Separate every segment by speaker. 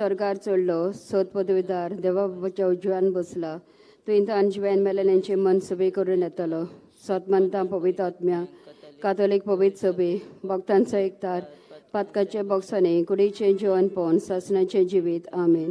Speaker 1: स्वर्गार चडलो, सोद पदवीदार देवा बाबाच्या उजव्यान बसला. तुवें तांचे मेलेल्यांचे मन सभे करून येतलो. सतमंतां पवित्र आत्म्या, कातोलीक पवित्र सभे, भक्तांचो एकतार, पातकाचे बोगसणे, कुडीचें जिवन पोवन सासणाचें जिवीत. आमेन.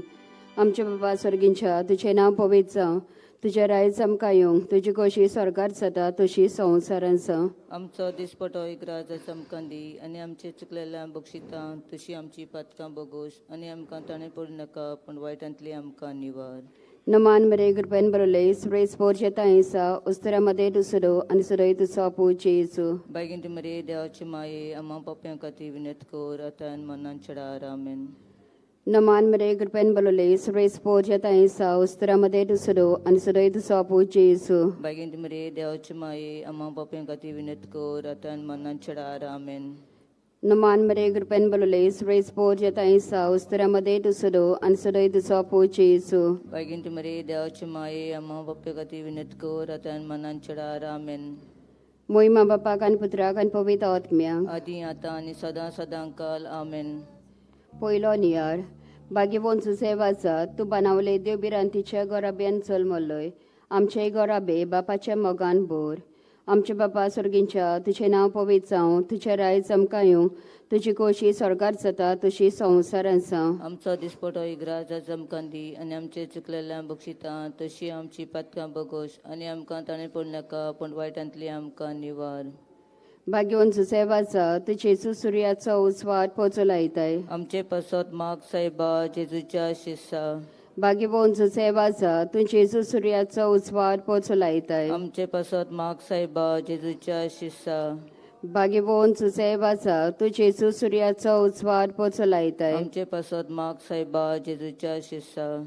Speaker 1: आमचे बाबा स्वर्गींच्या, तुजें नांव पवित्र जावं, तुजें रायज आमकां येवंक, तुजी खोशी स्वर्गार जाता तशी संवसारान जावं.
Speaker 2: आमचो दिसपटो इग्राज आमकां दी आनी आमचे चुकलेल्या बक्षितां तशी आमची पातकां बगोस आनी आमकां ताणें पडूं नाका पूण वायटांतली आमकां निवार.
Speaker 1: नमान मरे, कृपेन बरले, सुरेश पोरचे आसा, उस्तरा मध्ये दुसरो आनी सुरय तुजो पूत जेजू.
Speaker 2: बायगीन मरे देवाची माये आमा पाप्यां खातीर विनंती कर आतां आनी मनान चडार. आमेन.
Speaker 1: नमान मरे, कृपेन बरले, सुरेश पोरचे आसा, उस्तरा मध्ये दुसरो आनी सुरय तुजो पूत जेजू.
Speaker 2: बायगीन मरे देवाची माये आमा पाप्यां खातीर विनंती कर आतां आनी मनान चडार. आमेन.
Speaker 1: नमान मरे, कृपेन बरले, सुरेश पोरचे आसा, उस्तरा मध्ये दुसरो आनी सुरय तुजो पूत जेजू.
Speaker 2: बायगीन मरे देवाची माये आमा पाप्यां खातीर विनंती कर आतां आनी मनान चडार. आमेन.
Speaker 1: मोहिमा बापाक आनी पुत्राक आनी पवित्र आत्म्याक,
Speaker 2: आदी आतां आनी सदां सदां काल. आमेन.
Speaker 1: पयलो नियाळ. भाग्यवंत सेवाचा, तूं बानावले देव भिरांतीच्या गोराब्यान जल्मलोय. आमचेय गोराबे बापाच्या मोगान भर. आमचे बापा स्वर्गींच्या, तुजें नांव पवित्र जावं, तुजें रायज आमकां येवं, तुजी खोशी स्वर्गार जाता तशी संवसारान जावं.
Speaker 2: आमचो दिसपटो इग्राज आमकां दी आनी आमचे चुकलेल्या बक्षितां तशी आमची पातकां बगोस आनी आमकां ताणें पडूं नाका पूण वायटांतली आमकां निवार.
Speaker 1: भाग्यवंत सेवाचा, तूं जेजू सुर्याचो उजवाड पोचोलायताय.
Speaker 2: आमचे पासत माग सायबा जेजूच्या शिसा.
Speaker 1: भाग्यवंत सेवाचा, तूं जेजू सुर्याचो उजवाड पोचोलायताय.
Speaker 2: आमचे पासत माग सायबा जेजूच्या शिसा.
Speaker 1: भाग्यवंत सेवाचा, तूं जेजू सुर्याचो उजवाड पोचोलायताय.
Speaker 2: आमचे पासत माग सायबा जेजूच्या शिसा.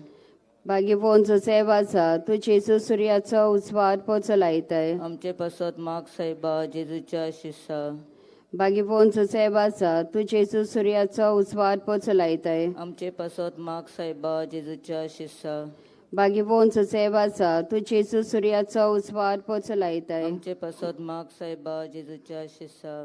Speaker 1: भाग्यवंत सेवाचा, तूं जेजू सुर्याचो उजवाड पोचोलायताय.
Speaker 2: आमचे पासत माग सायबा जेजूच्या शिसा.
Speaker 1: भाग्यवंत सेवाचा, तूं जेजू सुर्याचो उजवाड पोचोलायताय.
Speaker 2: आमचे पासत माग सायबा जेजूच्या शिसा.
Speaker 1: भाग्यवंत सेवाचा, तूं जेजू सुर्याचो उजवाड पोचोलायताय.
Speaker 2: आमचे पासत माग सायबा जेजूच्या शिसा.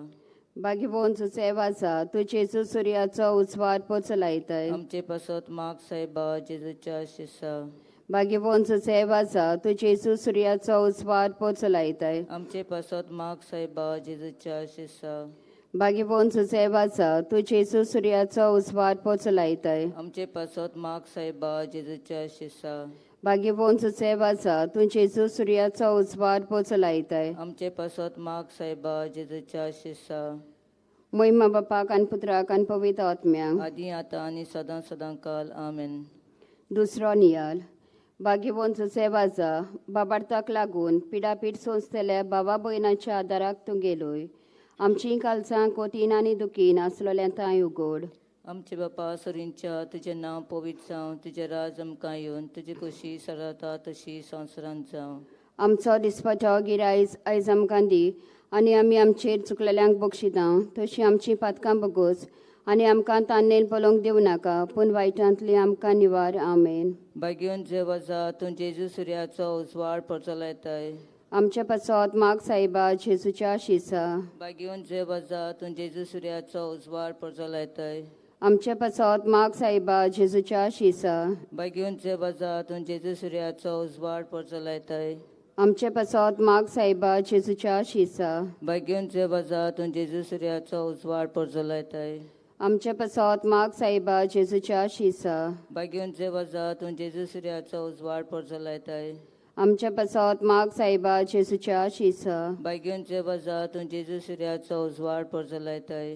Speaker 1: भाग्यवंत सेवाचा, तूं जेजू सुर्याचो उजवाड पोचोलायताय.
Speaker 2: आमचे पासत माग सायबा जेजूच्या शिसा.
Speaker 1: भाग्यवंत सेवाचा, तूं जेजू सुर्याचो उजवाड पोचोलायताय.
Speaker 2: आमचे पासत माग सायबा जेजूच्या शिसा.
Speaker 1: भाग्यवंत सेवाचा, तूं जेजू सुर्याचो उजवाड पोचोलायताय.
Speaker 2: आमचे पासत माग सायबा जेजूच्या शिसा.
Speaker 1: भाग्यवंत सेवाचा, तूं जेजू सुर्याचो उजवाड पोचोलायताय.
Speaker 2: आमचे पासत माग सायबा जेजूच्या शिसा.
Speaker 1: मोहिमा बापाक आनी पुत्राक आनी पवित्र आत्म्याक,
Speaker 2: आदी आतां आनी सदां सदां काल. आमेन.
Speaker 1: दुसरो नियाळ. भाग्यवंत सेवाचा, बाबार्थाक लागून पिडापीड सोंसतल्या बाबा भयणाच्या आदाराक तूं गेलोय. आमचीं कालसां कोतीन आनी दुखीन आसलेल्या तांय उगोड.
Speaker 2: आमचे बापा सरींच्या, तुजें नांव पवित्र जावं, तुजें राज आमकां येवन, तुजी खोशी सरता तशी संवसारांत जावं.
Speaker 1: आमचो दिसपटो गिरायज आयज आमकां दी आनी आमी आमचेर चुकलेल्यांक बक्षिता तशी आमचीं पातकां बगोस आनी आमकां तान्नेल पळोवंक दिवं नाका पूण वायटांतली आमकां निवार. आमेन.
Speaker 2: भाग्यवंत जेवाजा, तूं जेजू सुर्याचो उजवाड पोचोलायताय.
Speaker 1: आमचे पासत माग सायबा जेजूच्या शिसा.
Speaker 2: भाग्यवंत जेवाजा, तूं जेजू सुर्याचो उजवाड पोचोलायताय.
Speaker 1: आमचे पासत माग सायबा जेजूच्या शिसा.
Speaker 2: भाग्यवंत जेवाजा, तूं जेजू सुर्याचो उजवाड पोचोलायताय.
Speaker 1: आमचे पासत माग सायबा जेजूच्या शिसा.
Speaker 2: भाग्यवंत जेवाजा, तूं जेजू सुर्याचो उजवाड पोचोलायताय.
Speaker 1: आमचे पासत माग सायबा जेजूच्या शिसा.
Speaker 2: भाग्यवंत जेवाजा, तूं जेजू सुर्याचो उजवाड पोचोलायताय.
Speaker 1: आमचे पासत माग सायबा जेजूच्या शिसा.
Speaker 2: भाग्यवंत जेवाजा, तूं जेजू सुर्याचो उजवाड पोचोलायताय.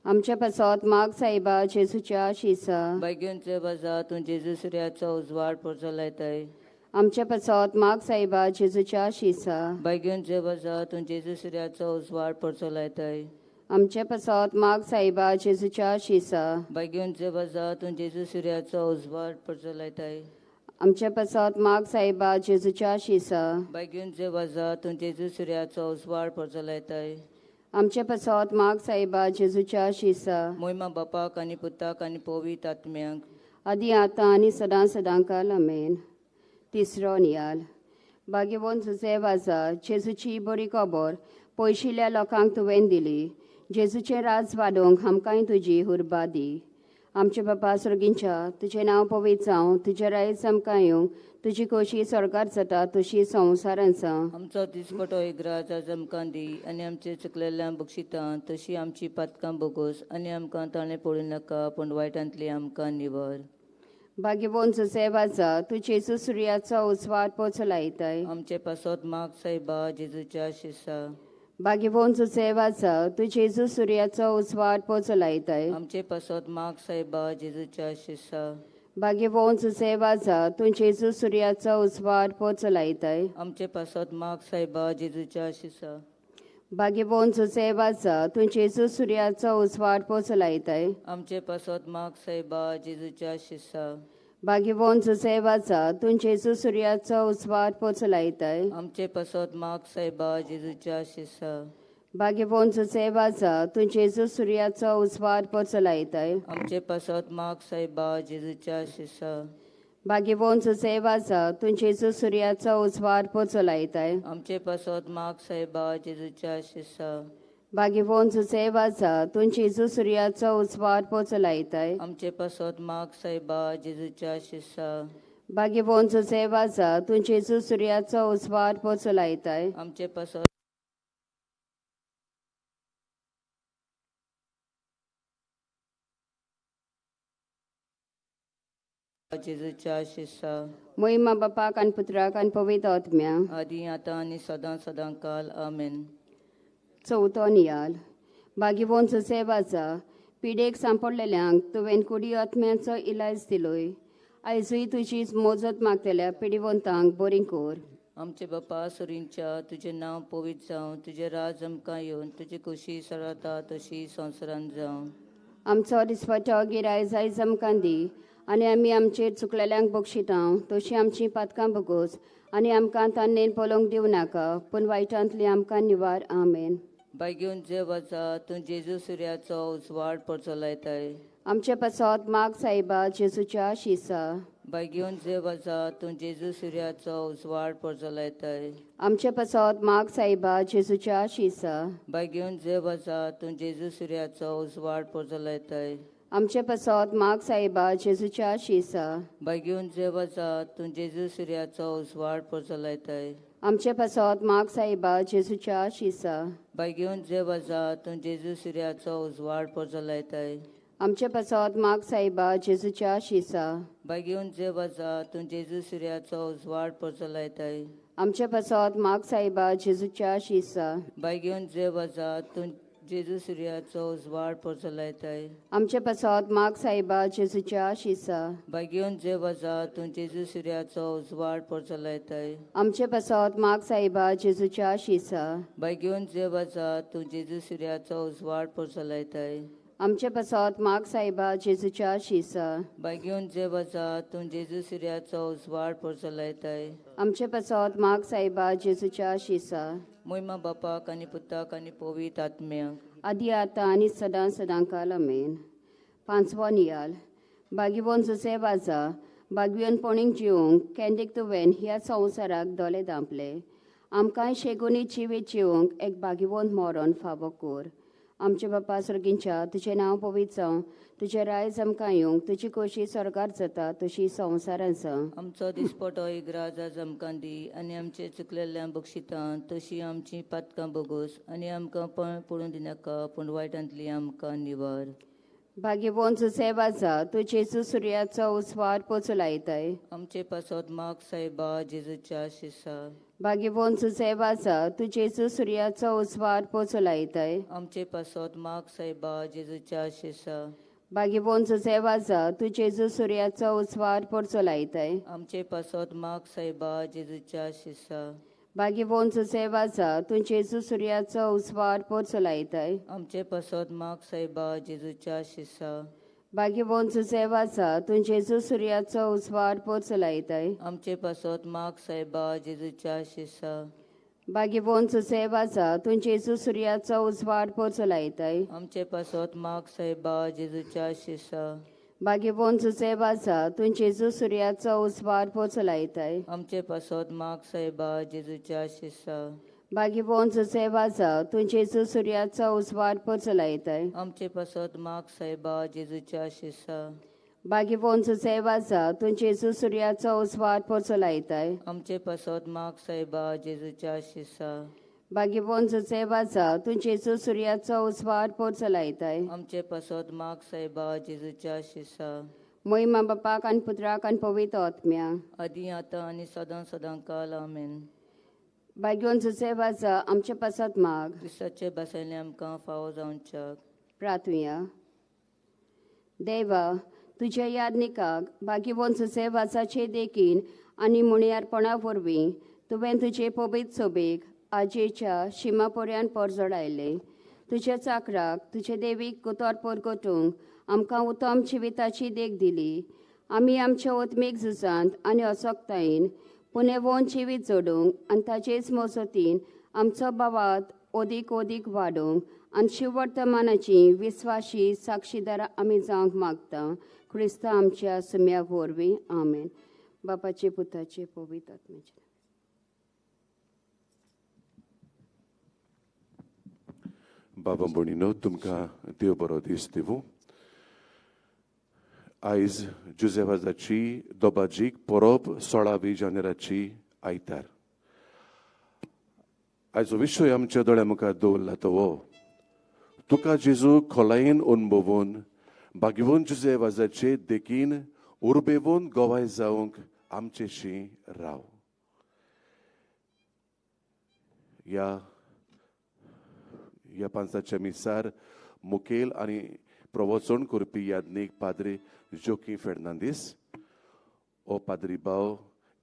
Speaker 1: आमचे पासत माग सायबा जेजूच्या शिसा.
Speaker 2: भाग्यवंत जेवाजा, तूं जेजू सुर्याचो उजवाड पोचोलायताय.
Speaker 1: आमचे पासत माग सायबा जेजूच्या शिसा.
Speaker 2: भाग्यवंत जेवाजा, तूं जेजू सुर्याचो उजवाड पोचोलायताय.
Speaker 1: आमचे पासत माग सायबा जेजूच्या शिसा.
Speaker 2: भाग्यवंत जेवाजा, तूं जेजू सुर्याचो उजवाड पोचोलायताय.
Speaker 1: आमचे पासत माग सायबा जेजूच्या शिसा.
Speaker 2: भाग्यवंत जेवाजा, तूं जेजू सुर्याचो उजवाड पोचोलायताय.
Speaker 1: आमचे पासत माग सायबा जेजूच्या शिसा.
Speaker 2: मोहिमा बापाक आनी पुताक आनी पवित्र आत्म्याक,
Speaker 1: आदी आतां आनी सदां सदां काल. आमेन. तिसरो नियाळ. भाग्यवंत सेवाचा, जेजूची बरी खबर पयशिल्ल्या लोकांक तुवें दिली. जेजूचें राज वाडोवंक आमकांय तुजी हुर्बा दी. आमचे बापा सर्गींच्या तुजें नांव पवित्र जावं, तुजें रायज आमकां येवं, तुजी खोशी स्वर्गार जाता तशी संवसारांत जावं.
Speaker 2: आमचो दिसपटो इग्राज आज आमकां दी आनी आमचे चुकलेल्या बक्षितां तशी आमची पातकां बोगोस आनी आमकां ताणें पडूं नाका पूण वायटांतली आमकां निवर.
Speaker 1: भाग्यवंत सेवाचा तूं जेजू सुर्याचो उजवाड पोचलायताय.
Speaker 2: आमचे पासत माग सायबा जेजूच्या शिसा.
Speaker 1: भाग्यवंत सेवाचा तूं जेजू सुर्याचो उजवाड पोचलायताय.
Speaker 2: आमचे पासत माग सायबा जेजूच्या शिसा.
Speaker 1: भाग्यवंत सेवाचा तूं जेजू सुर्याचो उजवाड पोचलायताय.
Speaker 2: आमचे पासत माग सायबा जेजूच्या शिसा.
Speaker 1: भाग्यवंत सेवाचा तूं जेजू सुर्याचो उजवाड पोचलायताय.
Speaker 2: आमचे पासत माग सायबा जेजूच्या शिसा.
Speaker 1: भाग्यवंत सेवाचा तूं जेजू सुर्याचो उजवाड पोचलायताय.
Speaker 2: आमचे पासत माग सायबा जेजूच्या शिसा.
Speaker 1: भाग्यवंत सेवाचा तूं जेजू सुर्याचो उजवाड पोचलायताय.
Speaker 2: आमचे पासत माग सायबा जेजूच्या शिसा.
Speaker 1: भाग्यवंत सेवाचा तूं जेजू सुर्याचो उजवाड पोचलायताय.
Speaker 2: आमचे पासत माग सायबा जेजूच्या शिसा.
Speaker 1: भाग्यवंत सेवाचा तूं जेजू सुर्याचो उजवाड पोचलायताय.
Speaker 2: आमचे पासत माग सायबा जेजूच्या शिसा.
Speaker 1: भाग्यवंत सेवाचा तूं जेजू सुर्याचो उजवाड पोचलायताय.
Speaker 2: आमचे पासत जेजूच्या शिसा.
Speaker 1: मोहिमा बापाक आनी पुत्राक आनी पवित्र आत्म्या
Speaker 2: आदी आतां आनी सदां सदां काल. आमेन.
Speaker 1: चवथो नियाल. भाग्यवंत सेवाचा पिडेक सांपडलेल्यांक तुवें कुडी आत्म्याचो इलाज दिलोय. आयजूय तुजी मोजत मागतल्या पिडिवंतांक बरी कर.
Speaker 2: आमचे बापा सुरींच्या तुजें नांव पवित्र जावं, तुजें राज आमकां येवन, तुजी खोशी सरता तशी संवसारांत जावं.
Speaker 1: आमचो दिसपाचो गिराय आयज आमकां दी आनी आमी आमचेर चुकलेल्यांक बक्षिता तशी आमची पातकां बगोस आनी आमकां तान्नेन पलोवंक दिवं नाका पूण वायटांतली आमकां निवार. आमेन.
Speaker 2: भाग्यवंत जेवाचा तूं जेजू सुर्याचो उजवाड परचलायताय.
Speaker 1: आमचे पासत माग सायबा जेजूच्या शिसा.
Speaker 2: भाग्यवंत जेवाचा तूं जेजू सुर्याचो उजवाड परचलायताय.
Speaker 1: आमचे पासत माग सायबा जेजूच्या शिसा.
Speaker 2: भाग्यवंत जेवाचा तूं जेजू सुर्याचो उजवाड परचलायताय.
Speaker 1: आमचे पासत माग सायबा जेजूच्या शिसा.
Speaker 2: भाग्यवंत जेवाचा तूं जेजू सुर्याचो उजवाड परचलायताय.
Speaker 1: आमचे पासत माग सायबा जेजूच्या शिसा.
Speaker 2: भाग्यवंत जेवाचा तूं जेजू सुर्याचो उजवाड परचलायताय.
Speaker 1: आमचे पासत माग सायबा जेजूच्या शिसा.
Speaker 2: भाग्यवंत जेवाचा तूं जेजू सुर्याचो उजवाड परचलायताय.
Speaker 1: आमचे पासत माग सायबा जेजूच्या शिसा.
Speaker 2: भाग्यवंत जेवाचा तूं जेजू सुर्याचो उजवाड परचलायताय.
Speaker 1: आमचे पासत माग सायबा जेजूच्या शिसा.
Speaker 2: भाग्यवंत जेवाचा तूं जेजू सुर्याचो उजवाड परचलायताय.
Speaker 1: आमचे पासत माग सायबा जेजूच्या शिसा.
Speaker 2: भाग्यवंत जेवाचा तूं जेजू सुर्याचो उजवाड परचलायताय.
Speaker 1: आमचे पासत माग सायबा जेजूच्या शिसा.
Speaker 2: भाग्यवंत जेवाचा तूं जेजू सुर्याचो उजवाड परचलायताय.
Speaker 1: आमचे पासत माग सायबा जेजूच्या शिसा.
Speaker 2: मोहिमा बापाक आनी पुताक आनी पवित्र आत्म्याक
Speaker 1: आदी आतां आनी सदां सदां काल. आमेन. पांचवो नियाल. भाग्यवंत सेवाचा भाग्यवंतपणीक जिवंक केंदीक तुवें ह्या संवसाराक दोले दांपले. आमकांय शेगुनी जिवीत जिवंक एक भाग्यवंत मरण फावो कर. आमचे बापा सर्गींच्या तुजें नांव पवित्र जावं, तुजें रायज आमकां येवंक, तुजी खोशी स्वर्गार जाता तशी संवसारांत जावं.
Speaker 2: आमचो दिसपटो इग्राज आज आमकां दी आनी आमचे चुकलेल्या बक्षितां तशी आमची पातकां बोगोस आनी आमकां पडूं दिनाका पूण वायटांतली आमकां निवार.
Speaker 1: भाग्यवंत सेवाचा तूं जेजू सुर्याचो उजवाड पोचलायताय.
Speaker 2: आमचे पासत माग सायबा जेजूच्या शिसा.
Speaker 1: भाग्यवंत सेवाचा तूं जेजू सुर्याचो उजवाड पोचलायताय.
Speaker 2: आमचे पासत माग सायबा जेजूच्या शिसा.
Speaker 1: भाग्यवंत सेवाचा तूं जेजू सुर्याचो उजवाड पोचलायताय.
Speaker 2: आमचे पासत माग सायबा जेजूच्या शिसा.
Speaker 1: भाग्यवंत सेवाचा तूं जेजू सुर्याचो उजवाड पोचलायताय.
Speaker 2: आमचे पासत माग सायबा जेजूच्या शिसा.
Speaker 1: भाग्यवंत सेवाचा तूं जेजू सुर्याचो उजवाड पोचलायताय.
Speaker 2: आमचे पासत माग सायबा जेजूच्या शिसा.
Speaker 1: भाग्यवंत सेवाचा तूं जेजू सुर्याचो उजवाड पोचलायताय.
Speaker 2: आमचे पासत माग सायबा जेजूच्या शिसा.
Speaker 1: भाग्यवंत सेवाचा तूं जेजू सुर्याचो उजवाड पोचलायताय.
Speaker 2: आमचे पासत माग सायबा जेजूच्या शिसा.
Speaker 1: भाग्यवंत जुझे वाजा तूं जेजू सुर्याचो उजवाड पोचलायताय.
Speaker 2: आमचे पासत माग सायबा जेजूच्या शिसा.
Speaker 1: भाग्यवंत जुझे वाजा तूं जेजू सुर्याचो उजवाड पोचलायताय.
Speaker 2: आमचे पासत माग सायबा जेजूच्या शिसा.
Speaker 1: भाग्यवंत जुझे वाजा तूं जेजू सुर्याचो उजवाड पोचलायताय.
Speaker 2: आमचे पासत माग सायबा जेजूच्या शिसा.
Speaker 1: मोहिमा बापाक आनी पुत्राक आनी पवित्र आत्म्या.
Speaker 2: आदी आतां आनी सदां सदां काल. आमेन.
Speaker 1: भाग्यवंत जुझे वाजा आमचे पासत माग.
Speaker 2: क्रिस्ताचे भासायले आमकां फावो जावच्याक.
Speaker 1: प्रार्थुया. देवा, तुज्या यादनिकाक भाग्यवंत जुझे वाजाचे देखीन आनी मुणयारपणा वरवीं तुवें तुजे पवित्र सोबेक आजेच्या शिमा पर्यंत परजळायलें. तुज्या चाकराक तुजे देवीक कुतोर परगटूंक आमकां उत्तम जिविताची देख दिली. आमी आमच्या ओतमीक झुजांत आनी असक्तायेन पुनेवोन जिवीत जोडूंक आनी ताचेच मजतीन आमचो भावात ओदीक ओदीक वाडोवंक आनी शिववर्तमानाची विस्वाशी साक्षीदारां आमी जावंक मागता. क्रिस्ता आमच्या सुम्या वरवीं. आमेन. बापाचे पुताचे पवित्र आत्म्याचे.
Speaker 3: बाबा भयणीनो, तुमकां देव बरो दीस दिवूं. आयज जुझेवाजाची दोबाजीक परब 16 जानेराची आयतार. आयजो विशय आमच्या दोळ्या मुखार दवरला तो हो, तुका जेजू खोलायेन अणभवून भाग्यवंत जुझेवाजाचे देखीन उर्बेवन गोवाय जावंक आमचेशी राव. ह्या ह्या पांचाच्या मिसार मुखेल आनी प्रवचन करपी याज्ञीक पाद्री जोकी फेर्नांदीस हो पाद्री भाव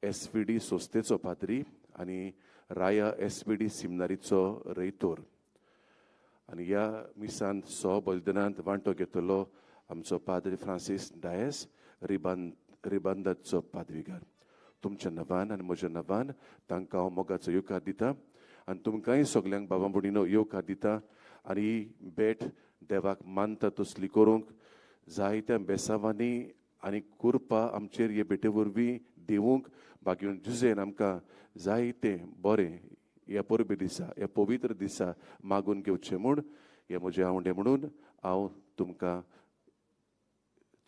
Speaker 3: एस पी डी संस्थेचो पाद्री आनी राया एस पी डी सिमनारीचो रयतोर. आनी ह्या मिसांत सो बलिदानांत वांटो घेतलो आमचो पाद्री फ्रांसीस डायस रिबांदाचो पादवीगार. तुमच्या नांवान आनी म्हज्या नांवान तांकां हांव मोगाचो येवकार दिता आनी तुमकांय सगल्यांक बाबा भयणीनो येवकार दिता. आनी भेट देवाक मानता तसली करूंक जायत्या बेसावांनी आनी कृपा आमचेर हे भेटे वरवीं दिवंक भाग्यवंत जुझेन आमकां जायतें बरें ह्या परबे दिसा, ह्या पवित्र दिसा मागून घेवचें म्हूण हे म्हजे आवंडे म्हणून हांव तुमकां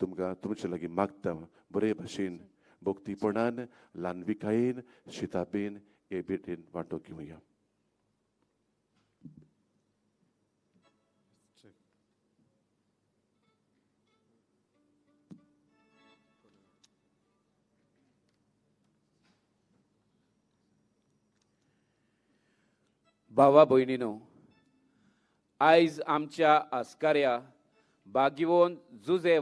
Speaker 3: तुमकां तुमचे लागीं मागता. बरे भाशेन भक्तीपणान ल्हानविकायेन शिताबेन हे भेटेन वांटो घेवया.
Speaker 4: भावा भयणीनो, आयज आमच्या आस्काऱ्या भाग्यवंत जुझे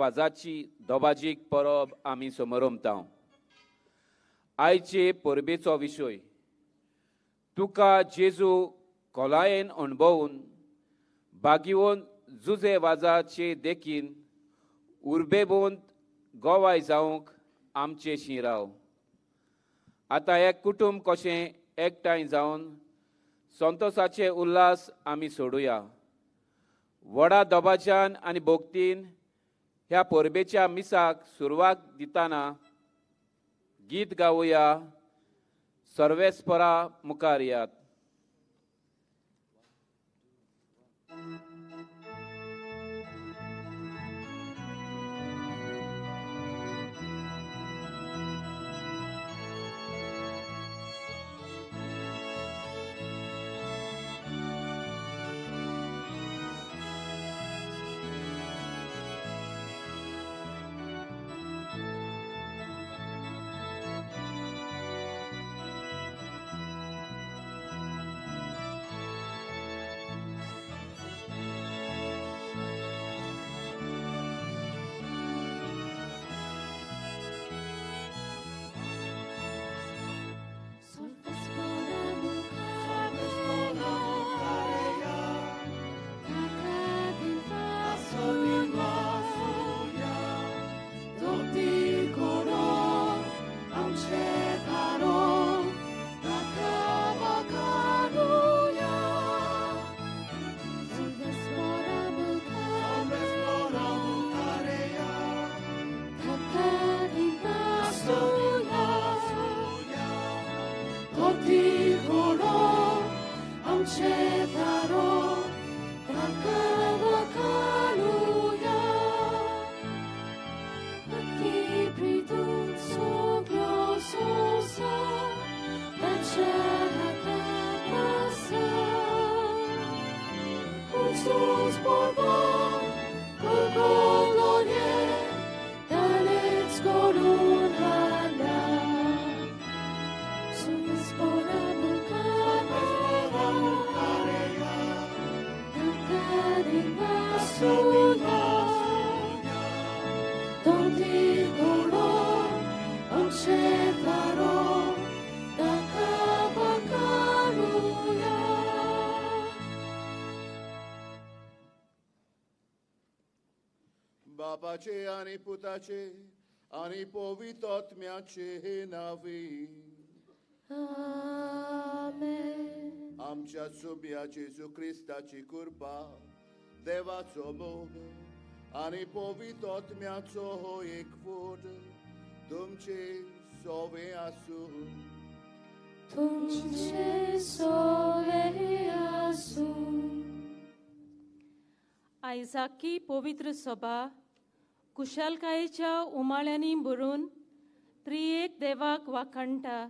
Speaker 4: वाजाची दोबाजीक परब आमी समरमता. आयचे परबेचो विशय तुका जेजू खोलायेन अणभवून भाग्यवंत जुझे वाजाचे देखीन उर्बेबोंत गोवाय जावंक आमचे शिराव. आतां एक कुटुंब कशें एकठांय जावन संतोषाचे उल्हास आमी सोडुया. व्हडा दबाज्यान आनी भक्तीन ह्या परबेच्या मिसाक सुरवात दितना गीत गावया. सर्वेस्परा मुखार यात.
Speaker 5: बापाचे आनी पुताचे आनी पवित्र आत्म्याचे नांवी.
Speaker 6: आमेन.
Speaker 5: आमच्या सुब्या जेजू क्रिस्ताची कृपा, देवाचो मोग आनी पवित्र आत्म्याचो एकवट तुमचे सोवे आसूं.
Speaker 6: तुमचे सोवे आसूं.
Speaker 7: आयजाकी पवित्र सभा कुशालकायेच्या उमाळ्यांनी भरून त्रियेक देवाक वाखाणटा,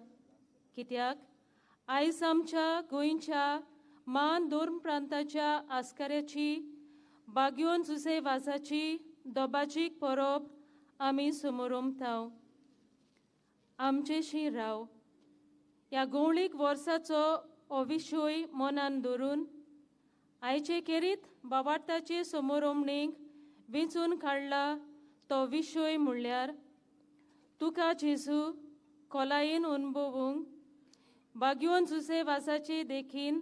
Speaker 7: कित्याक आयज आमच्या गोंयच्या मान धर्म प्रांताच्या आस्काऱ्याची बागयोन जुसे वाजाची दोबाजीक परब आमी समोरमता. आमचेशी राव ह्या गोंवळीक वर्साचो हो विशय मनान धरून आयचे खेरीत बाबार्थाचे समोरमणीक वेंचून काडला तो विशय म्हणल्यार तुका जेजू खोलायेन अनुभवूंक बागयोन जुसे वासाचे देखीन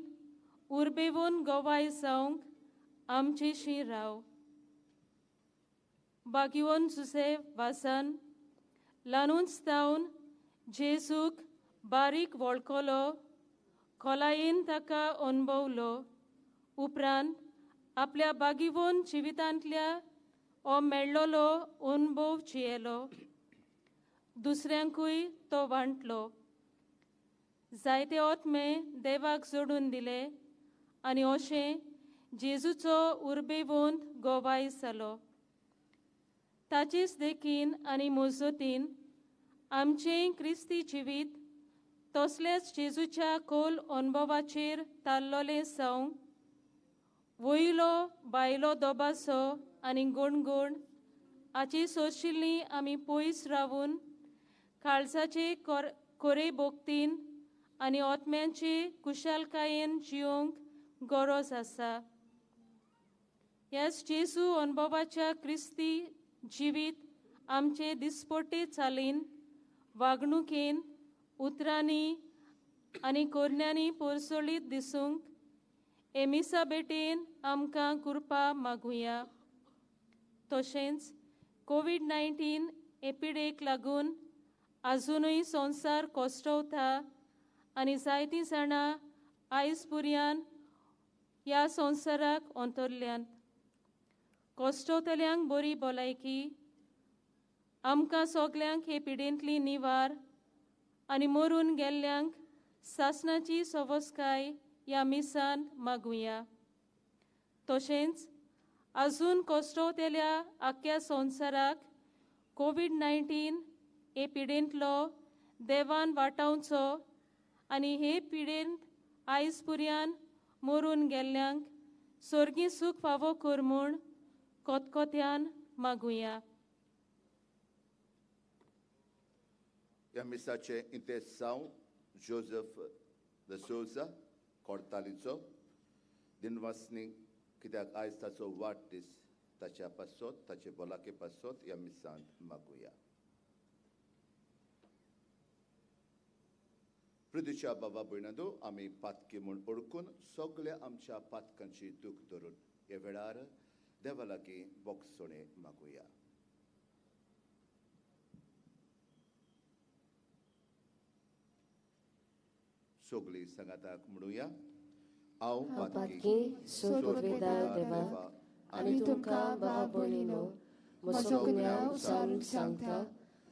Speaker 7: उर्बेवन गवाय जावंक आमचेशी राव. बागयोन जुसे वासान ल्हानूच जावन जेजूक बारीक वळखलो, खोलायेन ताका अनुभवलो. उपरांत आपल्या बागीवन जिवितांतल्या हो मेळ्ळोलो अनुभव जियेलो, दुसऱ्यांकूय तो वांटलो. जायते आत्मे देवाक जोडून दिले आनी अशें जेजूचो उर्बेवंत गोवाय जालो. ताचेच देखीन आनी मजतीन आमचें क्रिस्ती जिवीत तसलेच जेजूच्या खोल अनुभवाचेर ताल्लोलें जावंक वयलो बायलो दोबासो आनी गुणगुण हाची सोशिल्ली आमी पयस रावून काळजाचे कोरे भोक्तीन आनी आत्म्यांचे कुशालकायेन जिवंक गरज आसा. ह्याच जेजू अनुभवाच्या क्रिस्ती जिवीत आमचे दिसपट्टे चालीन, वागणुकेन, उतरांनी आनी कोरण्यांनी पोरसोळीत दिसूंक एमिसा बेटेन आमकां कृपा मागुया. तशेंच कोवीड-19 एपिडेक लागून आजुनूय संवसार कोसळटा आनी जायतीं जाणां आयज पुर्यान ह्या संवसाराक अंतरल्यांत. कोसळटल्यांक बरी भलायकी, आमकां सगल्यांक हे पिडेंतली निवार आनी मरून गेल्ल्यांक सासणाची सवसकाय ह्या मिसान मागुया. तशेंच आजून कोसळटल्या आख्ख्या संवसाराक कोवीड-19 हे पिडेंतलो देवान वाटावचो आनी हे पिडेंत आयज पुर्यान मरून गेल्ल्यांक सर्गी सूख फावो कर म्हूण कोतकोत्यान मागुया.
Speaker 5: ह्या मिसाचें इंतेसांव जोजफ the Souza कोर्तालीचो दिनवासनी, कित्याक आयज ताचो वाडदीस, ताच्या पासत, ताचे भलाके पासत ह्या मिसांत मागुया. पृथ्वीच्या बाबा भयणांनो, आमी पातकी म्हूण ओळखून सगल्या आमच्या पातकांची दूख धरून ह्या वेळार देवा लागीं बोगसणे मागुया. सगळीं सांगाताक म्हणुया, हांव पातकी
Speaker 6: सोदवेदार देवा आनी तुमकां बाबा भयणीनो म्हजो गुन्यांव सारून सांगता,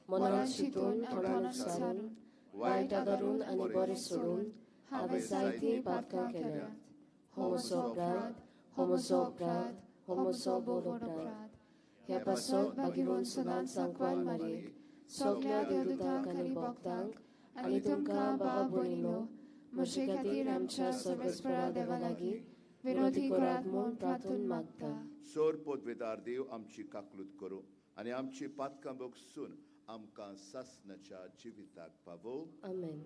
Speaker 6: मनान चिंतून तोंडान उच्चारून वायट आदारून आनी बरें सोडून हांवें जायतीं पातकां केल्यांत. हो म्हजो अपराध, हो म्हजो अपराध, हो म्हजो भोव अपराध. ह्या पासत बागीवन सदांच सांकवान मारयेक सगल्या देवदूतांक आनी भक्तांक आनी तुमकां बाबा भयणीनो म्हजे खातीर आमच्या सर्वेस्परा देवा लागीं विनोदी करात म्हूण प्रार्थून मागता.
Speaker 5: सोर पदवेदार देव आमची काकलूत करूं आनी आमची पातकां बगसून आमकां सासणाच्या जिविताक पावो.
Speaker 6: आमेन.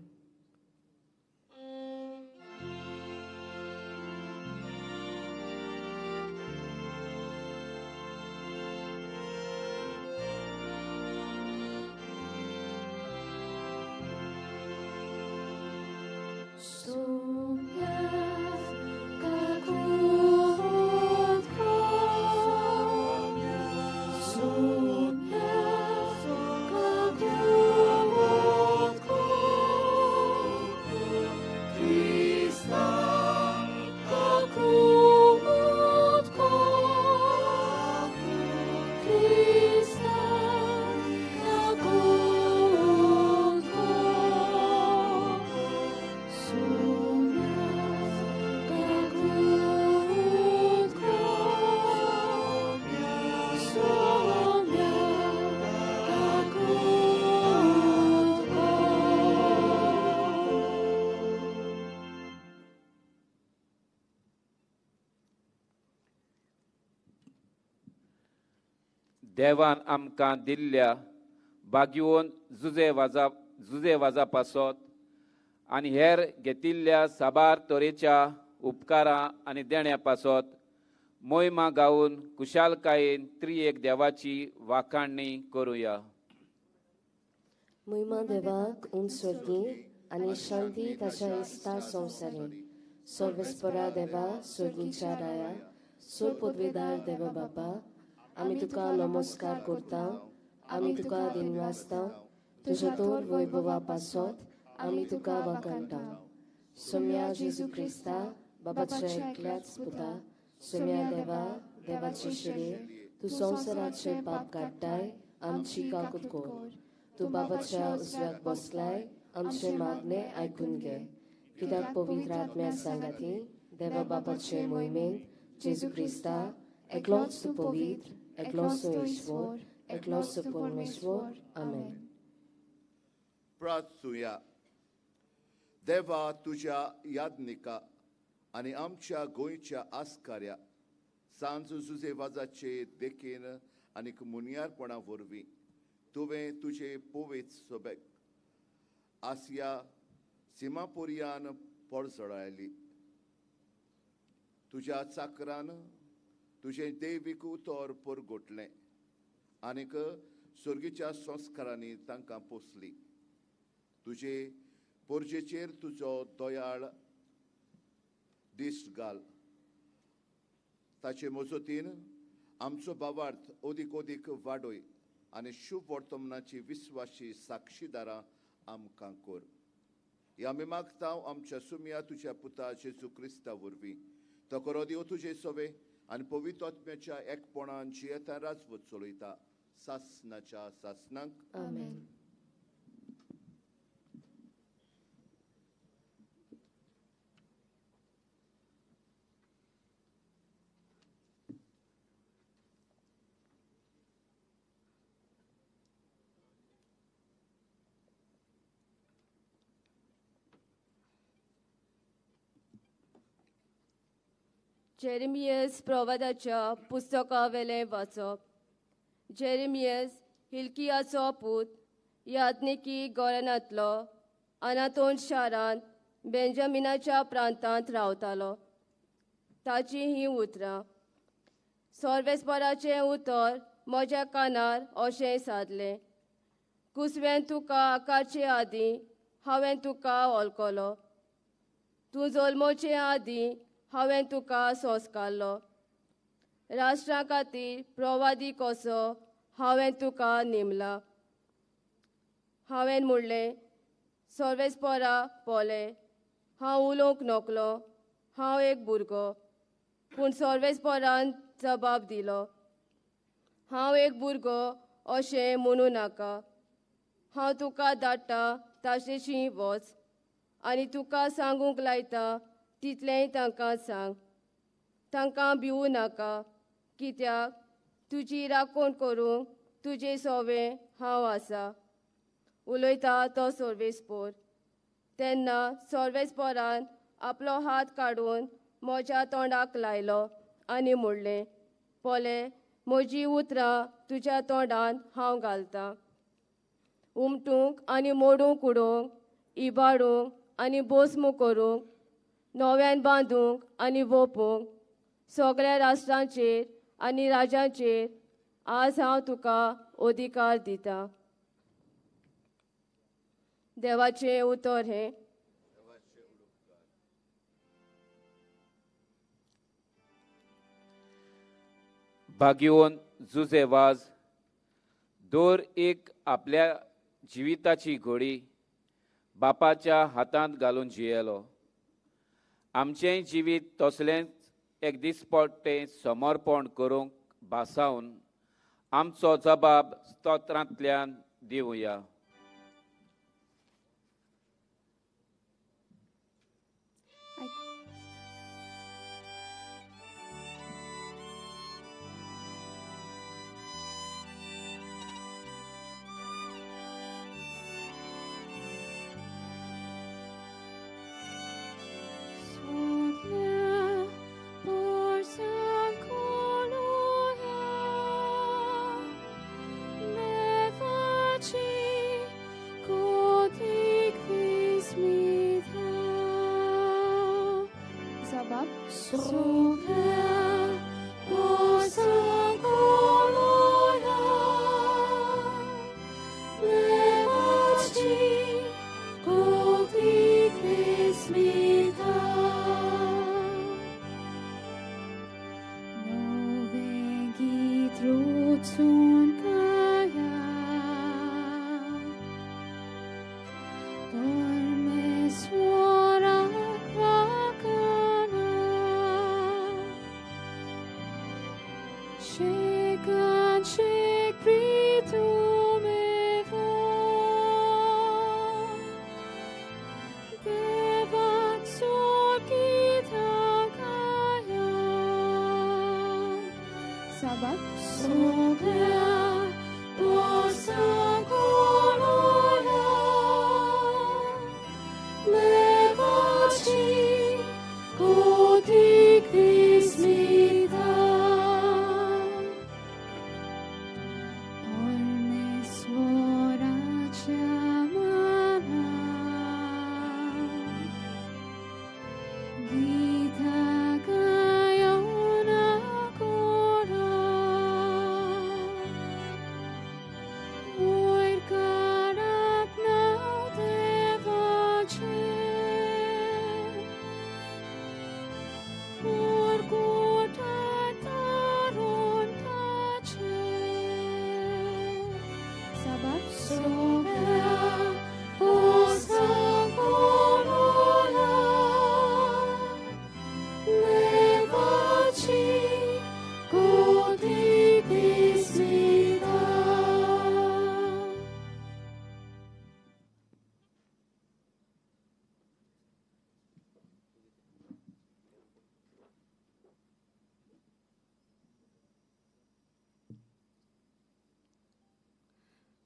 Speaker 4: देवान आमकां दिल्ल्या बागयोवन जुजे वाजा पासत आनी हेर घेतिल्ल्या साबार तरेच्या उपकारां आनी देण्या पासत मोहिमा गावन कुशालकायेन त्रिएक देवाची वाखाणणी करुया.
Speaker 6: मोहिमा देवाक उंच स्वर्गी आनी शांती ताच्या इस्ता संवसारी. सर्वेस्परा देवा स्वर्गीच्या राया, सोर पदवेदार देवा बापा, आमी तुका नमस्कार करता, आमी तुका दिनवासता, तुज्या तोर वैभवा पासत आमी तुका वाखाणटा. सोम्या जेजू क्रिस्ता बाबाच्या एकल्याच पुता, सोम्या देवा देवाचे शिरे, तूं संवसाराचे पाप काडटाय, आमची काकूत कर. तूं बाबाच्या उजव्याक बसलाय, आमचे मागणे आयकून घे. कित्याक पवित्र आत्म्या सांगाती देवा बापाचे मोहिमेंत जेजू क्रिस्ता एकलोच तूं पवित्र, एकलोच तूं ईश्वर, एकलोच तूं परमेश्वर. आमेन.
Speaker 5: प्रार्थुया. देवा तुज्या यादनिका आनी आमच्या गोंयच्या आस्कार्या सांज जुजे वाजाचे देखीन आनीक मुनियारपणा वरवीं तुवें तुजे पोवेत सोबेक आसिया सिमापुरियान पोळजळायली. तुज्या चाकरान तुजें दैवीक उतर परगोटलें आनीक सर्गीच्या संस्कारांनी तांकां पोसली. तुजे पोरजेचेर तुजो दयाळ दिश्ट घाल. ताचे मजतीन आमचो भावार्थ अदीक अदीक वाडय आनी शुभ वर्तमानाची विस्वाशी साक्षीदारां आमकां कर. ह्या आमी मागता आमच्या सुमया तुज्या पुता जेजू क्रिस्ता वरवीं. तो करो देव तुजे सवे आनी पवित्र आत्म्याच्या एकपणान जियेता राजवत चलयता सासणाच्या सासणाक.
Speaker 6: आमेन.
Speaker 1: जेरेमियस प्रवादाच्या पुस्तकावेलें वाचप. जेरेमियस हिल्कियाचो पूत याज्ञिकी गोरनांतलो अनातोन शारांत बेंजामिनाच्या प्रांतांत रावतालो. ताचीं हीं उतरां. सर्वेस्पराचें उतर म्हज्या कानार अशें सादलें, कुसवें तुका आकारचे आदीं हांवें तुका वळखलो, तूं जल्मोचे आदीं हांवें तुका संस्कारलो, राष्ट्रा खातीर प्रवादी कसो हांवें तुका नेमला. हांवें म्हणलें, सर्वेस्परा पळय, हांव उलोवंक नकलो, हांव एक भुरगो. पूण सर्वेस्परान जबाब दिलो, हांव एक भुरगो अशें म्हणूं नाका. हांव तुका धाडटा ताचेशी वच आनी तुका सांगूंक लायता तितलेंय तांकां सांग. तांकां भिवू नाका, कित्याक तुजी राखण करूंक तुजे सोवें हांव आसा. उलयता तो सर्वेस्पोर. तेन्ना सर्वेस्पोरान आपलो हात काडून
Speaker 8: म्हज्या तोंडाक लायलो आनी म्हणलें, पळय म्हजी उतरां तुज्या तोंडांत हांव घालतां. उमटूंक आनी मोडूंक उडोवंक, इबाडूंक आनी बोस्म करूंक, नव्यान बांदूंक आनी वोपूंक, सगळ्या राष्ट्रांचेर आनी राजांचेर आज हांव तुका अधिकार दितां. देवाचें उतर हें.
Speaker 4: भाग्यवंत जुजे वाज दर एक आपल्या जिविताची घोडी बापाच्या हातांत घालून जियेलो. आमचेंय जिवीत तसलेंच एक दिसपट्टें समर्पण करूंक भासावन आमचो जबाब स्तोत्रांतल्यान दिवया.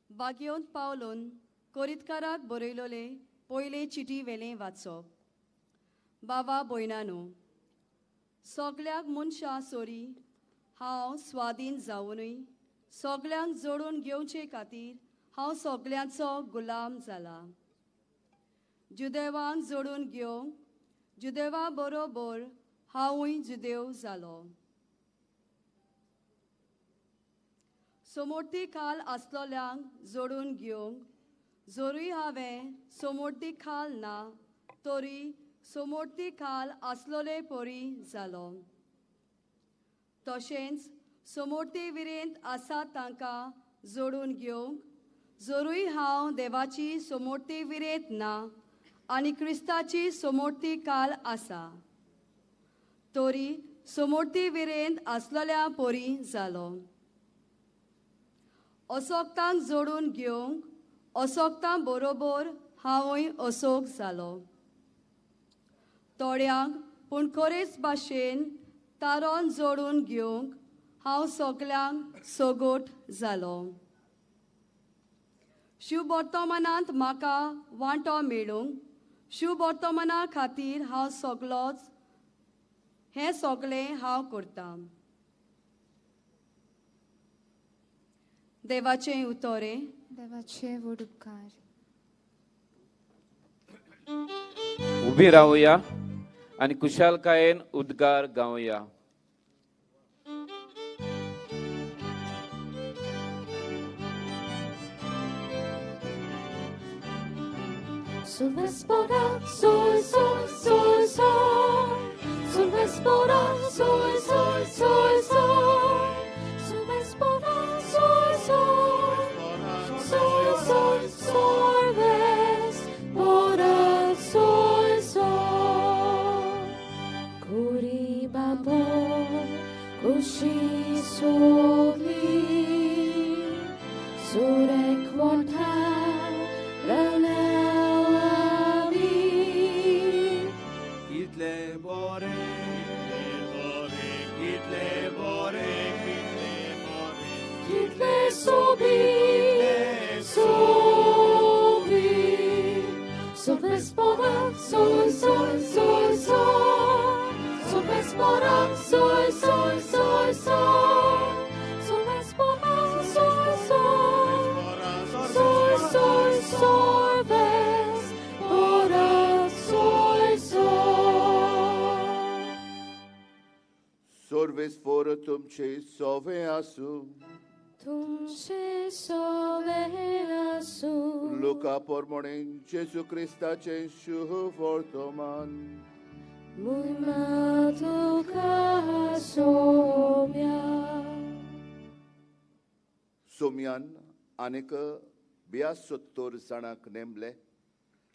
Speaker 9: बागयोन पावलोन कोरितकाराक बरयलोले पयले चिटी वेलें वाचप. बाबा भयणानो, सगळ्याक मनशां सोरी हांव स्वाधीन जावनूय सगळ्यांक जोडून घेवचे खातीर हांव सगळ्यांचो गुलाम जाला. जुदेवांक जोडून घेवंक जुदेवा बरोबर हांवूय जुदेव जालो. सोमोर्ती खाल आसलोल्यांक जोडून घेवंक जोरूय हांवें सोमोर्ती खाल ना तरी सोमोर्ती खाल आसलोले परी जालो. तशेंच सोमोर्ती विरेंत आसा तांकां जोडून घेवंक जोरूय हांव देवाची सोमोर्ती विरेंत ना आनी क्रिस्ताची सोमोर्ती काल आसा तरी सोमोर्ती विरेंत आसलोल्या परी जालो. असोक्तांक जोडून घेवंक असोक्तां बरोबर हांवूय असोक जालो. थोड्यांक पूण खरेच भाशेन तारोन जोडून घेवंक हांव सगल्यांक सगोट जालो. शिववर्तमानांत म्हाका वांटो मेळूंक शिववर्तमाना खातीर हांव सगलोच हें सगळें हांव करतां. देवाचें उतोरें.
Speaker 6: देवाचे व्हड उपकार.
Speaker 4: उबी रावया आनी कुशालकायेन उद्गार गावया.
Speaker 6: Sol vespora, sol, sol, sol, sol. Sol vespora, sol, sol, sol, sol. Sol vespora, sol, sol. Sol, sol, sol vespora, sol, sol. Kori babon, kushi sogli. Surek wata, rana. Sobi, sobi, sol vespora, sol, sol, sol, sol, sol vespora, sol, sol, sol, sol, sol vespora, sol, sol, sol, sol, sol vespora, sol, sol.
Speaker 5: Sorves fora tumche sove asu.
Speaker 6: तुमचे सोवे आसूं.
Speaker 5: लुका प्रमाणे जेजू क्रिस्ताचें शुभ वर्तमान.
Speaker 6: महिमा तुका सोम्या.
Speaker 5: सोम्यान आनीक 72 जाणांक नेमले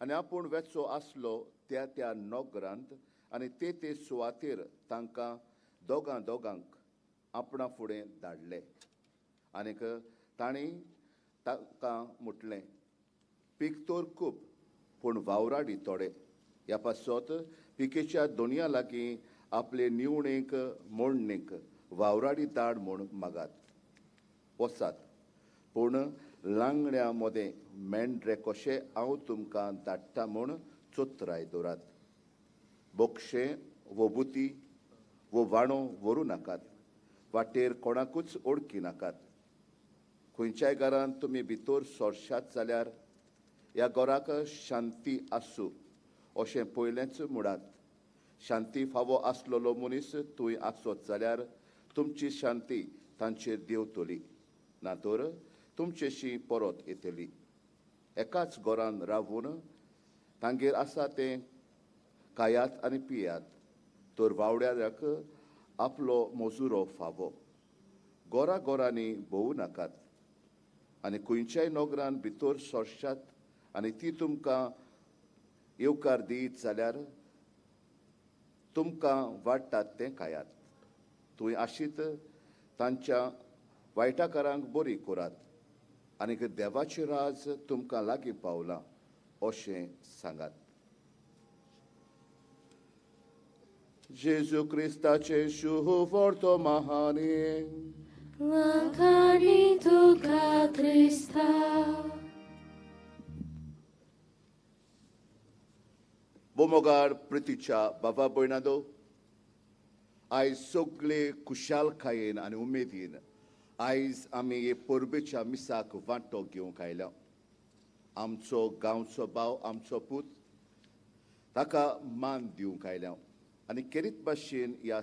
Speaker 5: आनी आपूण वेचो आसलो त्या त्या नगरांत आनी ते ते सुवातेर तांकां दोगां दोगांक आपणा फुडें धाडले. आनीक तांणी तांकां म्हटलें, पीक तर खूब पूण वावराडी थोडे. ह्या पासत पिकेच्या दोनया लागीं आपले निवणेक मोडणेक वावराडी धाड म्हूण मागात. वचात, पूण लांगण्या मदें मेंढरे कशें हांव तुमकां धाडटा म्हूण चोत्राय दवरात. बोक्षें वो बुती वो वाणो व्हरूं नाकात. वाटेर कोणाकूच ओळखी नाकात. खंयच्याय घरांत तुमी भितर सोरशात जाल्यार ह्या घराक शांती आसूं अशें पयलेंच म्हणात. शांती फावो आसलेलो मनीस थंय आसत जाल्यार तुमची शांती तांचेर देंवतली, ना तर तुमचेशी परत येतली. एकाच घरान रावून तांगेर आसा तें खायात आनी पियात, तर वावड्याक आपलो मजुरो फावो. घरा घरांनी भोवूं नाकात. आनी खंयच्याय नगरान भितर सोरशात आनी ती तुमकां येवकार दीत जाल्यार तुमकां वाडटात तें खायात. थंय आशीत तांच्या वायटाकारांक बरी करात आनी देवाचें राज तुमकां लागीं पावलां अशें सांगात. जेजू क्रिस्ताचें शुभ वर्तमान.
Speaker 6: वाखाणी तुका क्रिस्ता.
Speaker 5: बोमोगार प्रितीच्या बाबा भयणांनो, आयज सगळे खुशालकायेन आनी उमेदीन आयज आमी हे परबेच्या मिसाक वांटो घेवंक आयल्या. आमचो गांवचो भाव, आमचो पूत, ताका मान दिवंक आयल्या. आनी केरीत भाशेन ह्या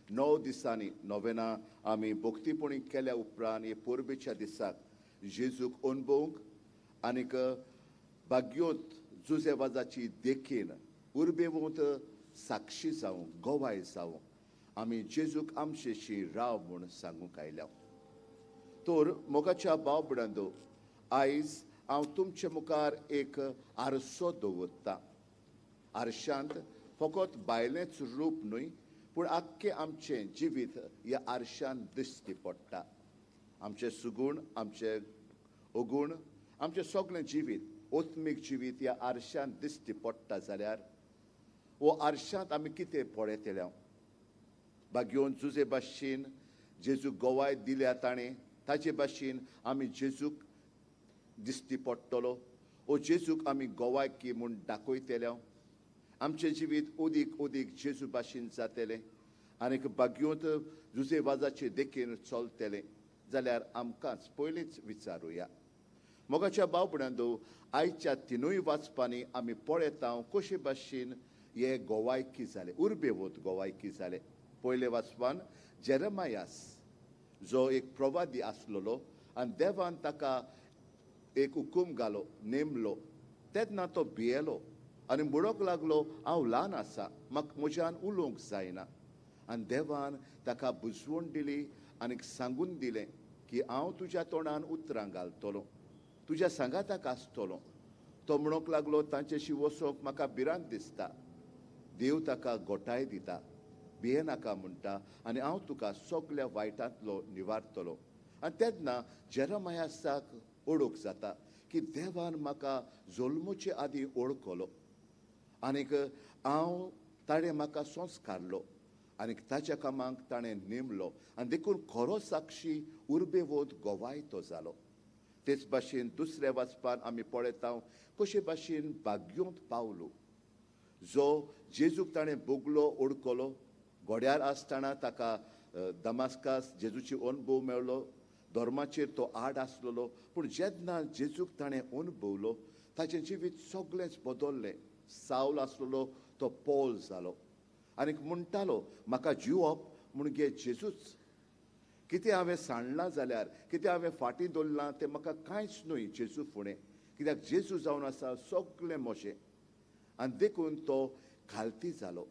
Speaker 5: 9 दिसांनी नोवेना आमी भक्तीपणी केल्या उपरांत हे परबेच्या दिसाक जेजूक अणभवंक आनीक भाग्योत जुजेवाजाची देखीन उर्बेवंत साक्षी जावंक, गवाय जावंक आमी जेजूक आमचेशी राव म्हूण सांगूंक आयल्या. तर मोगाच्या भाव भयणांनो, आयज हांव तुमचे मुखार एक आरसो दवरतां. आरशांत फकत बायलेंच रूप न्हय, पूण आख्खें आमचें जिवीत ह्या आरशान दिश्टी पडटा. आमचें सुगूण, आमचें अगूण, आमचें सगळें जिवीत, आत्मीक जिवीत ह्या आरशान दिश्टी पडटा जाल्यार हो आरशांत आमी कितें पळयतले? भाग्योन जुजे भाशेन जेजूक गवाय दिल्या ताणें, ताजे भाशेन आमी जेजूक दिश्टी पडटलो. ओ जेजूक आमी गवाय की म्हूण दाखयतले. आमचें जिवीत ओदीक ओदीक जेजू भाशेन जातलें. आनीक बागयोंत जुजे वाजाचे देखीन चलतलें जाल्यार आमकांच पयलींच विचारुया. मोगाच्या भाव-भयणांनो, आयच्या तिनूय वाचपांनी आमी पळयता कशे भाशेन हे गोवायकी जाले, उर्बेवत गोवायकी जाले. पयले वाचपान जेरेमायास जो एक प्रवादी आसलेलो आनी देवान ताका एक हुकूम घालो, नेमलो, तेन्ना तो भियेलो आनी म्हणूंक लागलो, हांव ल्हान आसा, म्हाका म्हज्यान उलोवंक जायना. आनी देवान ताका बुजवण दिली आनी सांगून दिलें की हांव तुज्या तोंडान उतरां घालतलो, तुज्या सांगाताक आसतलो. तो म्हणूंक लागलो, तांच्याशी वचोंक म्हाका भिरांत दिसता. देव ताका गोठाय दिता, भियेनाका म्हणटा, आनी हांव तुका सगल्या वायटांतलो निवारतलो. आनी तेन्ना जेरेमायासाक ओळख जाता की देवान म्हाका जल्मचे आदीं ओळखलो आनीक हांव ताणें म्हाका संस्कारलो आनीक ताच्या कामाक ताणें नेमलो आनी देखून खरो साक्षी उर्बेवत गोवाय तो जालो. तेच भाशेन दुसऱ्या वाचपान आमी पळयता कशे भाशेन भाग्योंत पावलो, जो जेजूक ताणें भोगलो, ओळखलो. घोड्यार आसतना ताका दमास्कास जेजूची अणभव मेळ्ळो, धर्माचेर तो आड आसलेलो, पूण जेन्ना जेजूक ताणें अणभवलो ताचें जिवीत सगळेंच बदल्लें. सावल आसलेलो तो पॉल जालो आनीक म्हणटालो, म्हाका जिवप म्हणजे जेजूच. कितें हांवें सांडलां जाल्यार, कितें हांवें फाटीं दवरलां तें म्हाका कांयच न्हय जेजू फुडें, कित्याक जेजू जावन आसा सगळें म्हजें. आनी देखून तो खालती जालो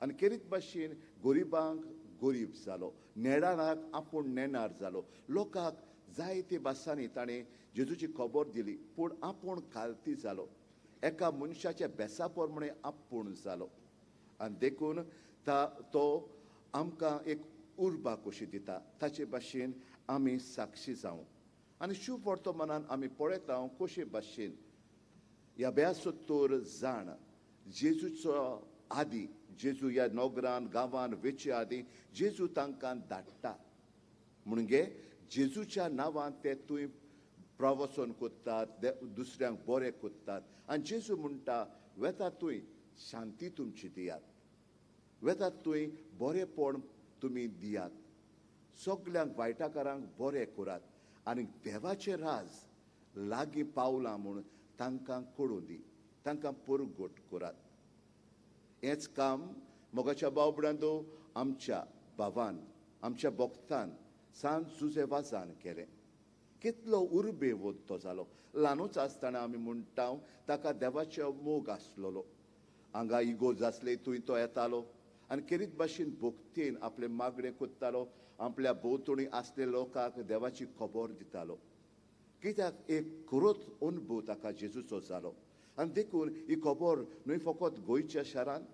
Speaker 5: आनी केरीत भाशेन गरिबांक गरीब जालो, नेणाराक आपूण नेणार जालो. लोकांक जायते भासांनी ताणें जेजूची खबर दिली, पूण आपूण खालती जालो, एका मनशाच्या बेसा प्रमाणे आपूण जालो. आनी देखून तो आमकां एक उर्बा कशी दिता, ताचे भाशेन आमी साक्षी जावं. आनी शुभ वर्तमानान आमी पळयता कशे भाशेन ह्या 72 जाण जेजूचो आदी, जेजू ह्या नगरान गांवान वेचे आदी जेजू तांकां धाडटा. म्हणजे जेजूच्या नांवान ते थंय प्रवचन करतात, दुसऱ्यांक बरें करतात. आनी जेजू म्हणटा, वेता थंय शांती तुमची दियात, वेतात थंय बरेंपण तुमी दियात, सगल्यांक वायटाकारांक बरें करात आनी देवाचें राज लागीं पावलां म्हूण तांकां कळूं दी, तांकां परगट करात. हेंच काम मोगाच्या भाव-भयणांनो आमच्या भावान, आमच्या भक्तान सांत जुजे वाजान केलें. कितलो उर्बेवत तो जालो. ल्हानूच आसतना आमी म्हणटा ताका देवाचो मोग आसलेलो. हांगा इगोर्ज आसले थंय तो येतालो आनी केरीत भाशेन भक्तीन आपलें मागणें करतालो, आपल्या भोंवतणी आसले लोकांक देवाची खबर दितालो. कित्याक एक खरोच अणभव ताका जेजूचो जालो. आनी देखून ही खबर न्हय फकत गोंयच्या शारांत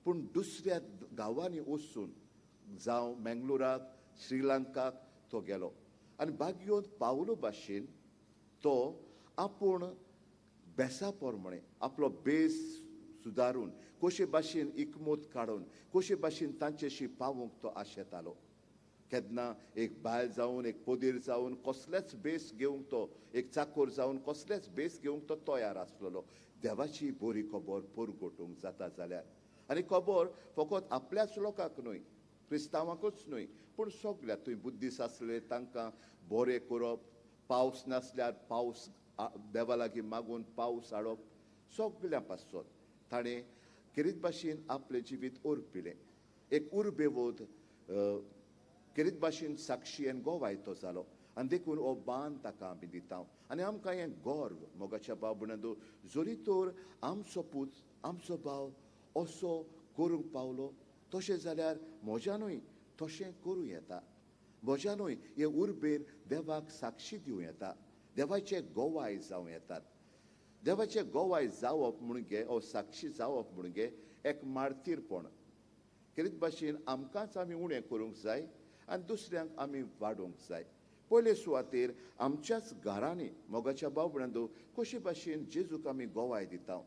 Speaker 5: पूण दुसऱ्या गांवांनी वचून, जावं मेंगलोराक, श्रीलंकाक तो गेलो. आनी बागयोंत पावलो भाशेन तो आपूण बेसा प्रमाणे आपलो बेस सुदारून कशे भाशेन इकमत काडून कशे भाशेन तांच्याशी पावूंक तो आशेतालो. केन्ना एक बायल जावन, एक पदीर जावन कसलेच बेस घेवंक तो, एक चाकोर जावन कसलेच बेस घेवंक तो तयार आसलेलो. देवाची बरी खबर परगटूंक जाता जाल्यार, आनी खबर फकत आपल्याच लोकांक न्हय, क्रिस्तांवांकूच न्हय, पूण सगळ्या थंय बुद्दीस आसले तांकां बरें करप, पावस नासल्यार पावस देवा लागीं मागून पावस हाडप, सगळ्या पासत ताणें केरीत भाशेन आपलें जिवीत उर्पिलें. एक उर्बेवत केरीत भाशेन साक्षी आनी गोवाय तो जालो. आनी देखून हो बान ताका आमी दिता आनी आमकां हें गर्व मोगाच्या भाव-भयणांनो, जरी तर आमचो पूत, आमचो भाव असो करूंक पावलो, तशें जाल्यार म्हज्यानूय तशें करूं येता, म्हज्यानूय हे उर्बेन देवाक साक्षी दिवं येता, देवाचे गोवाय जावं येतात. देवाचे गोवाय जावप म्हणजे ओ साक्षी जावप म्हणजे एक मार्तीरपण. केरीत भाशेन आमकांच आमी उणें करूंक जाय आनी दुसऱ्यांक आमी वाडोवंक जाय. पयले सुवातेर आमच्याच घरांनी मोगाच्या भाव-भयणांनो कशे भाशेन जेजूक आमी गोवाय दिता.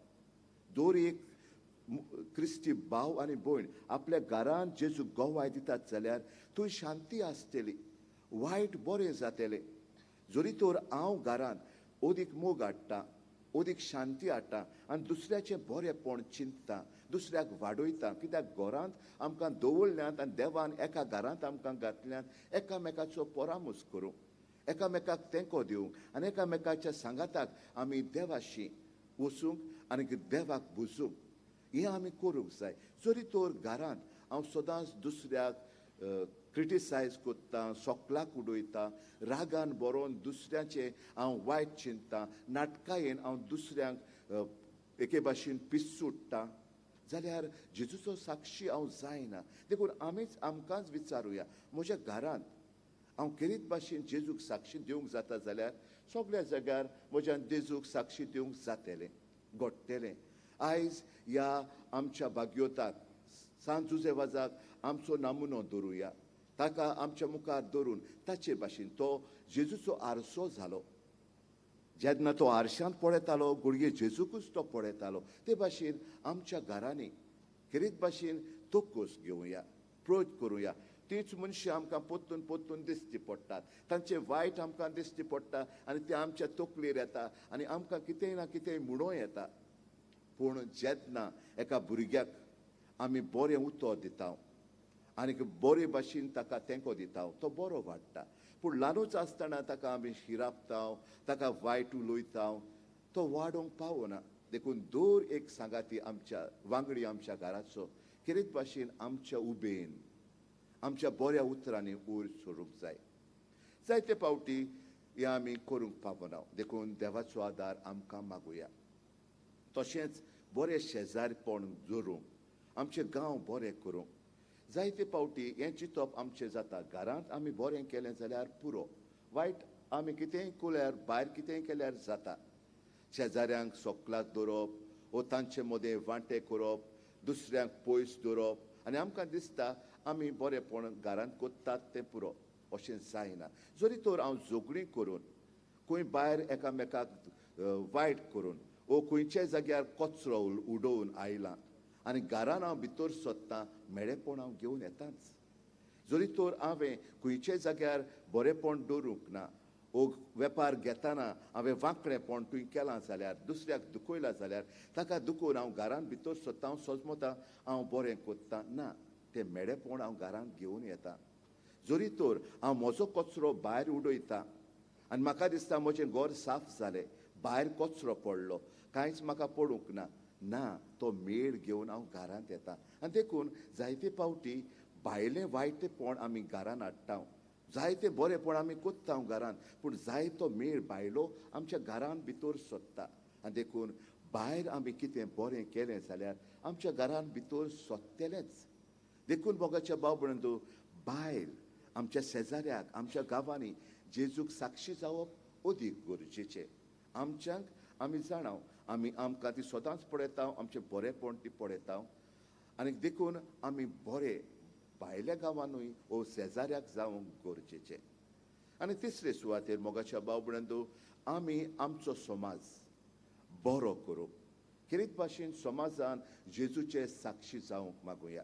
Speaker 5: दर एक क्रिस्ती भाव आनी भयण आपल्या घरान जेजूक गोवाय दितात जाल्यार थंय शांती आसतली, वायट बरें जातलें. जरी तर हांव घरान अदीक मोग हाडटा, अदीक शांती हाडटा आनी दुसऱ्याचें बरेंपण चिंतता, दुसऱ्याक वाडयता. कित्याक घरांत आमकां दवरल्यांत आनी देवान एका घरांत आमकां घातल्यांत एकामेकाचो परामर्श करूंक, एकामेकाक तेंको दिवंक आनी एकामेकाच्या सांगाताक आमी देवाशी वचूंक आनी देवाक बुजूंक, हें आमी करूंक जाय. जरी तर घरांत हांव सदांच दुसऱ्याक क्रिटिसायज करता, सोकलाक उडयता, रागान बरोवन दुसऱ्याचें हांव वायट चिंतता, नाटकायेन हांव दुसऱ्यांक एके भाशेन पिसुडटा जाल्यार जेजूचो साक्षी हांव जायना. देखून आमीच आमकांच विचारुया, म्हज्या घरांत हांव खेरीत भाशेन जेजूक साक्षी दिवंक जाता जाल्यार सगळ्या जाग्यार म्हज्यान जेजूक साक्षी दिवंक जातलें, घडटलें. आयज ह्या आमच्या भाग्योताक सांत जुझे वाजाक आमचो नमुनो दवरुया, ताका आमच्या मुखार दवरून ताचे भाशेन तो जेजूचो आरसो जालो. जेन्ना तो आरशांत पळयतालो घडये जेजूकूच तो पळयतालो. ते भाशेन आमच्या घरांनी खेरीत भाशेन तोकोस घेवया, प्रोत करुया. तीच मनशां आमकां पोत्तून पोत्तून दिसची पडटात, तांचे वायट आमकां दिसची पडटा आनी ते आमच्या तकलेर येता आनी आमकां कितेंय ना कितेंय म्हणूं येता. पूण जेन्ना एका भुरग्याक आमी बरें उतर दिता आनी बरे भाशेन ताका तेंको दिता तो बरो वाडटा. पूण ल्हानूच आसतना ताका आमी शिरापता, ताका वायट उलयता, तो वाडोवंक पावना. देखून दर एक सांगाती आमच्या वांगडी आमच्या घराचो खेरीत भाशेन आमच्या उबेन आमच्या बऱ्या उतरांनी उर सोडूंक जाय. जायते फावटी हें आमी करूंक पावना. देखून देवाचो आदार आमकां मागुया. तशेंच बरें शेजारपण जोरूंक, आमचे गांव बरे करूंक. जायते फावटी हें चिंतप आमचें जाता, घरांत आमी बरें केलें जाल्यार पुरो, वायट आमी कितेंय केल्यार भायर कितेंय केल्यार जाता. शेजाऱ्यांक सोकलाक दवरप वो तांचे मदें वांटे करप, दुसऱ्यांक पयस दवरप आनी आमकां दिसता आमी बरेंपण घरांत करतात तें पुरो, अशें जायना. जरी तर हांव झगडीं करून खंय भायर एकामेकाक वायट करून वो खंयच्याय जाग्यार कचरो उडोवन आयलां आनी घरान हांव भितर सोदतां, मेळेपण हांव घेवन येताच. जरी तर हांवें खंयच्याय जाग्यार बरेंपण दवरूंक ना वो वेपार घेतना हांवें वांकडेपण तुवें केलां जाल्यार, दुसऱ्याक दुखयलां जाल्यार ताका दुखोवन हांव घरान भितर सोदतां, हांव सोजमता हांव बरें करतां ना, तें मेळेपण हांव घरान घेवन येता. जरी तर हांव म्हजो कचरो भायर उडयता आनी म्हाका दिसता म्हजें घर साफ जालें, भायर कचरो पडलो, कांयच म्हाका पडूंक ना, ना तो मेळ घेवन हांव घरांत येता. आनी देखून जायते फावटी भायलें वायटेपण आमी घरान हाडटा, जायते बरेंपण आमी करता घरांत, पूण जायतो मेळ भायलो आमच्या घरान भितर सोदता. आनी देखून भायर आमी कितें बरें केलें जाल्यार आमच्या घरान भितर सोदतलेंच. देखून मोगाच्या भाव भयणींनो, बायल आमच्या शेजाऱ्याक आमच्या गांवांनी जेजूक साक्षी जावप अदीक गरजेचें. आमच्यांक आमी जाणाव, आमी आमकां ती सदांच पळयता, आमचें बरेंपण ती पळयता आनी देखून आमी बरे भायल्या गांवानूय वो शेजाऱ्याक जावंक गरजेचें. आनी तिसरे सुवातेर मोगाच्या भाव भयणींनो, आमी आमचो समाज बरो करूंक खेरीत भाशेन समाजान जेजूचे साक्षी जावंक मागुया.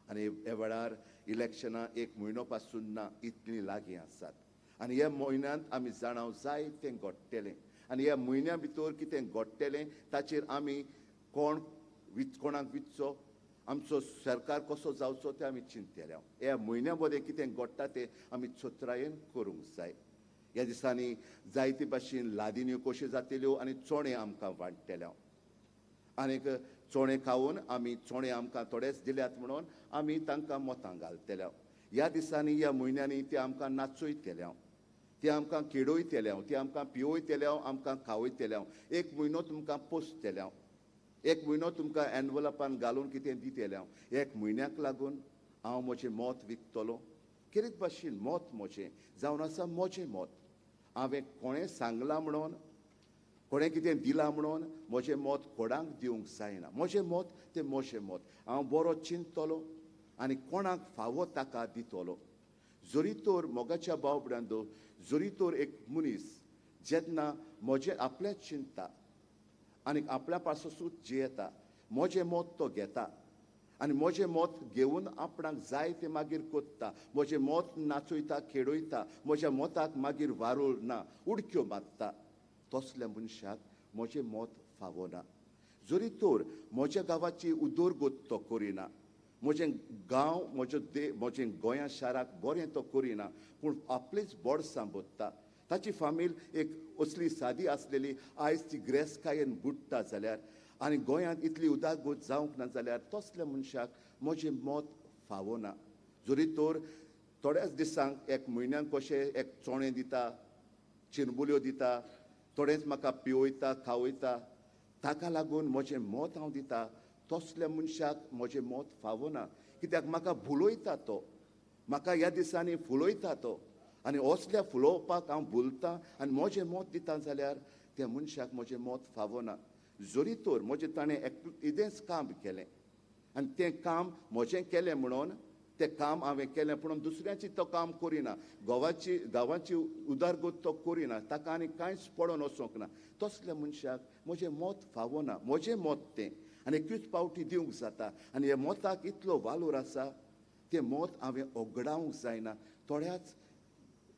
Speaker 5: आनी ह्या वेळार इलेक्शनां एक म्हयनो पासून ना इतलीं लागीं आसात आनी ह्या म्हयन्यांत आमी जाणाव जाय तें घडटलें आनी ह्या म्हयन्या भितर कितें घडटलें ताचेर आमी कोण कोणाक विचचो, आमचो सरकार कसो जावचो तें आमी चिंतले. ह्या म्हयन्या मदें कितें घडटा तें आमी चतुरायेन करूंक जाय. ह्या दिसांनी जायते भाशेन लादिन्यो कश्यो जातल्यो आनी चणे आमकां वांट्टले आनीक चणे खावन आमी चणे आमकां थोडेच दिल्यात म्हणून आमी तांकां मतां घालतले. ह्या दिसांनी ह्या म्हयन्यांनी ते आमकां नाचयतले, ते आमकां खेळयतले, ते आमकां पिवयतले, आमकां खावयतले. एक म्हयनो तुमकां पोसतले, एक म्हयनो तुमकां एनवलपान घालून कितें दितले. एक म्हयन्याक लागून हांव म्हजें मत विकतलो. खेरीत भाशेन मत म्हजें जावन आसा म्हजें मत, हांवें कोणें सांगलां म्हणून कोणें कितें दिलां म्हणून म्हजें मत कोणाक दिवंक जायना. म्हजें मत तें म्हजें मत, हांव बरो चिंततलो आनी कोणाक फावो ताका दितलो. जरी तर मोगाच्या भाव भयणांनो, जरी तर एक मनीस जेन्ना म्हजें आपलें चिंतता आनी आपल्या पासून जियेता, म्हजें मत तो घेता आनी म्हजें मत घेवन आपणाक जाय तें मागीर कोत्ता, म्हजें मत नाचयता खेळयता, म्हज्या मताक मागीर वारूळ ना उडक्यो मारता, तसल्या मनशाक म्हजें मत फावना. जरी तर म्हज्या गांवाची उदरगत तो करिना, म्हजें गांव म्हजो म्हजें गोंया शाराक बरें तो करिना, पूण आपलीच बोडसां बोत्ता. ताची फामील एक असली सादी आसलेली, आयज ती ग्रेसकायेन बुडटा जाल्यार आनी गोंयांत इतली उदरगत जावंक ना जाल्यार तसल्या मनशाक म्हजें मत फावना. जरी तर थोड्याच दिसांक एक म्हयन्यांक कशें एक चोणे दिता, चिरबुल्यो दिता, थोडेंच म्हाका पिवयता खावयता, ताका लागून म्हजें मत हांव दिता. तसल्या मनशाक म्हजें मत फावना, कित्याक म्हाका भुलयता तो, म्हाका ह्या दिसांनी फुलयता तो, आनी असल्या फुलोवपाक हांव भुलतां आनी म्हजें मत दिता जाल्यार त्या मनशाक म्हजें मत फावना. जरी तर म्हजें ताणें इदेंच काम केलें आनी तें काम म्हजें केलें म्हणून तें काम हांवें केलें, पूण दुसऱ्याची तो काम करिना, गांवाची उदरगत तो करिना, ताका आनी कांयच पडोन वचोंक ना, तसल्या मनशाक म्हजें मत फावना. म्हजें मत तें आनी एकूच पावटी दिवंक जाता आनी ह्या मताक इतलो वालोर आसा, तें मत हांवें ओगडावंक जायना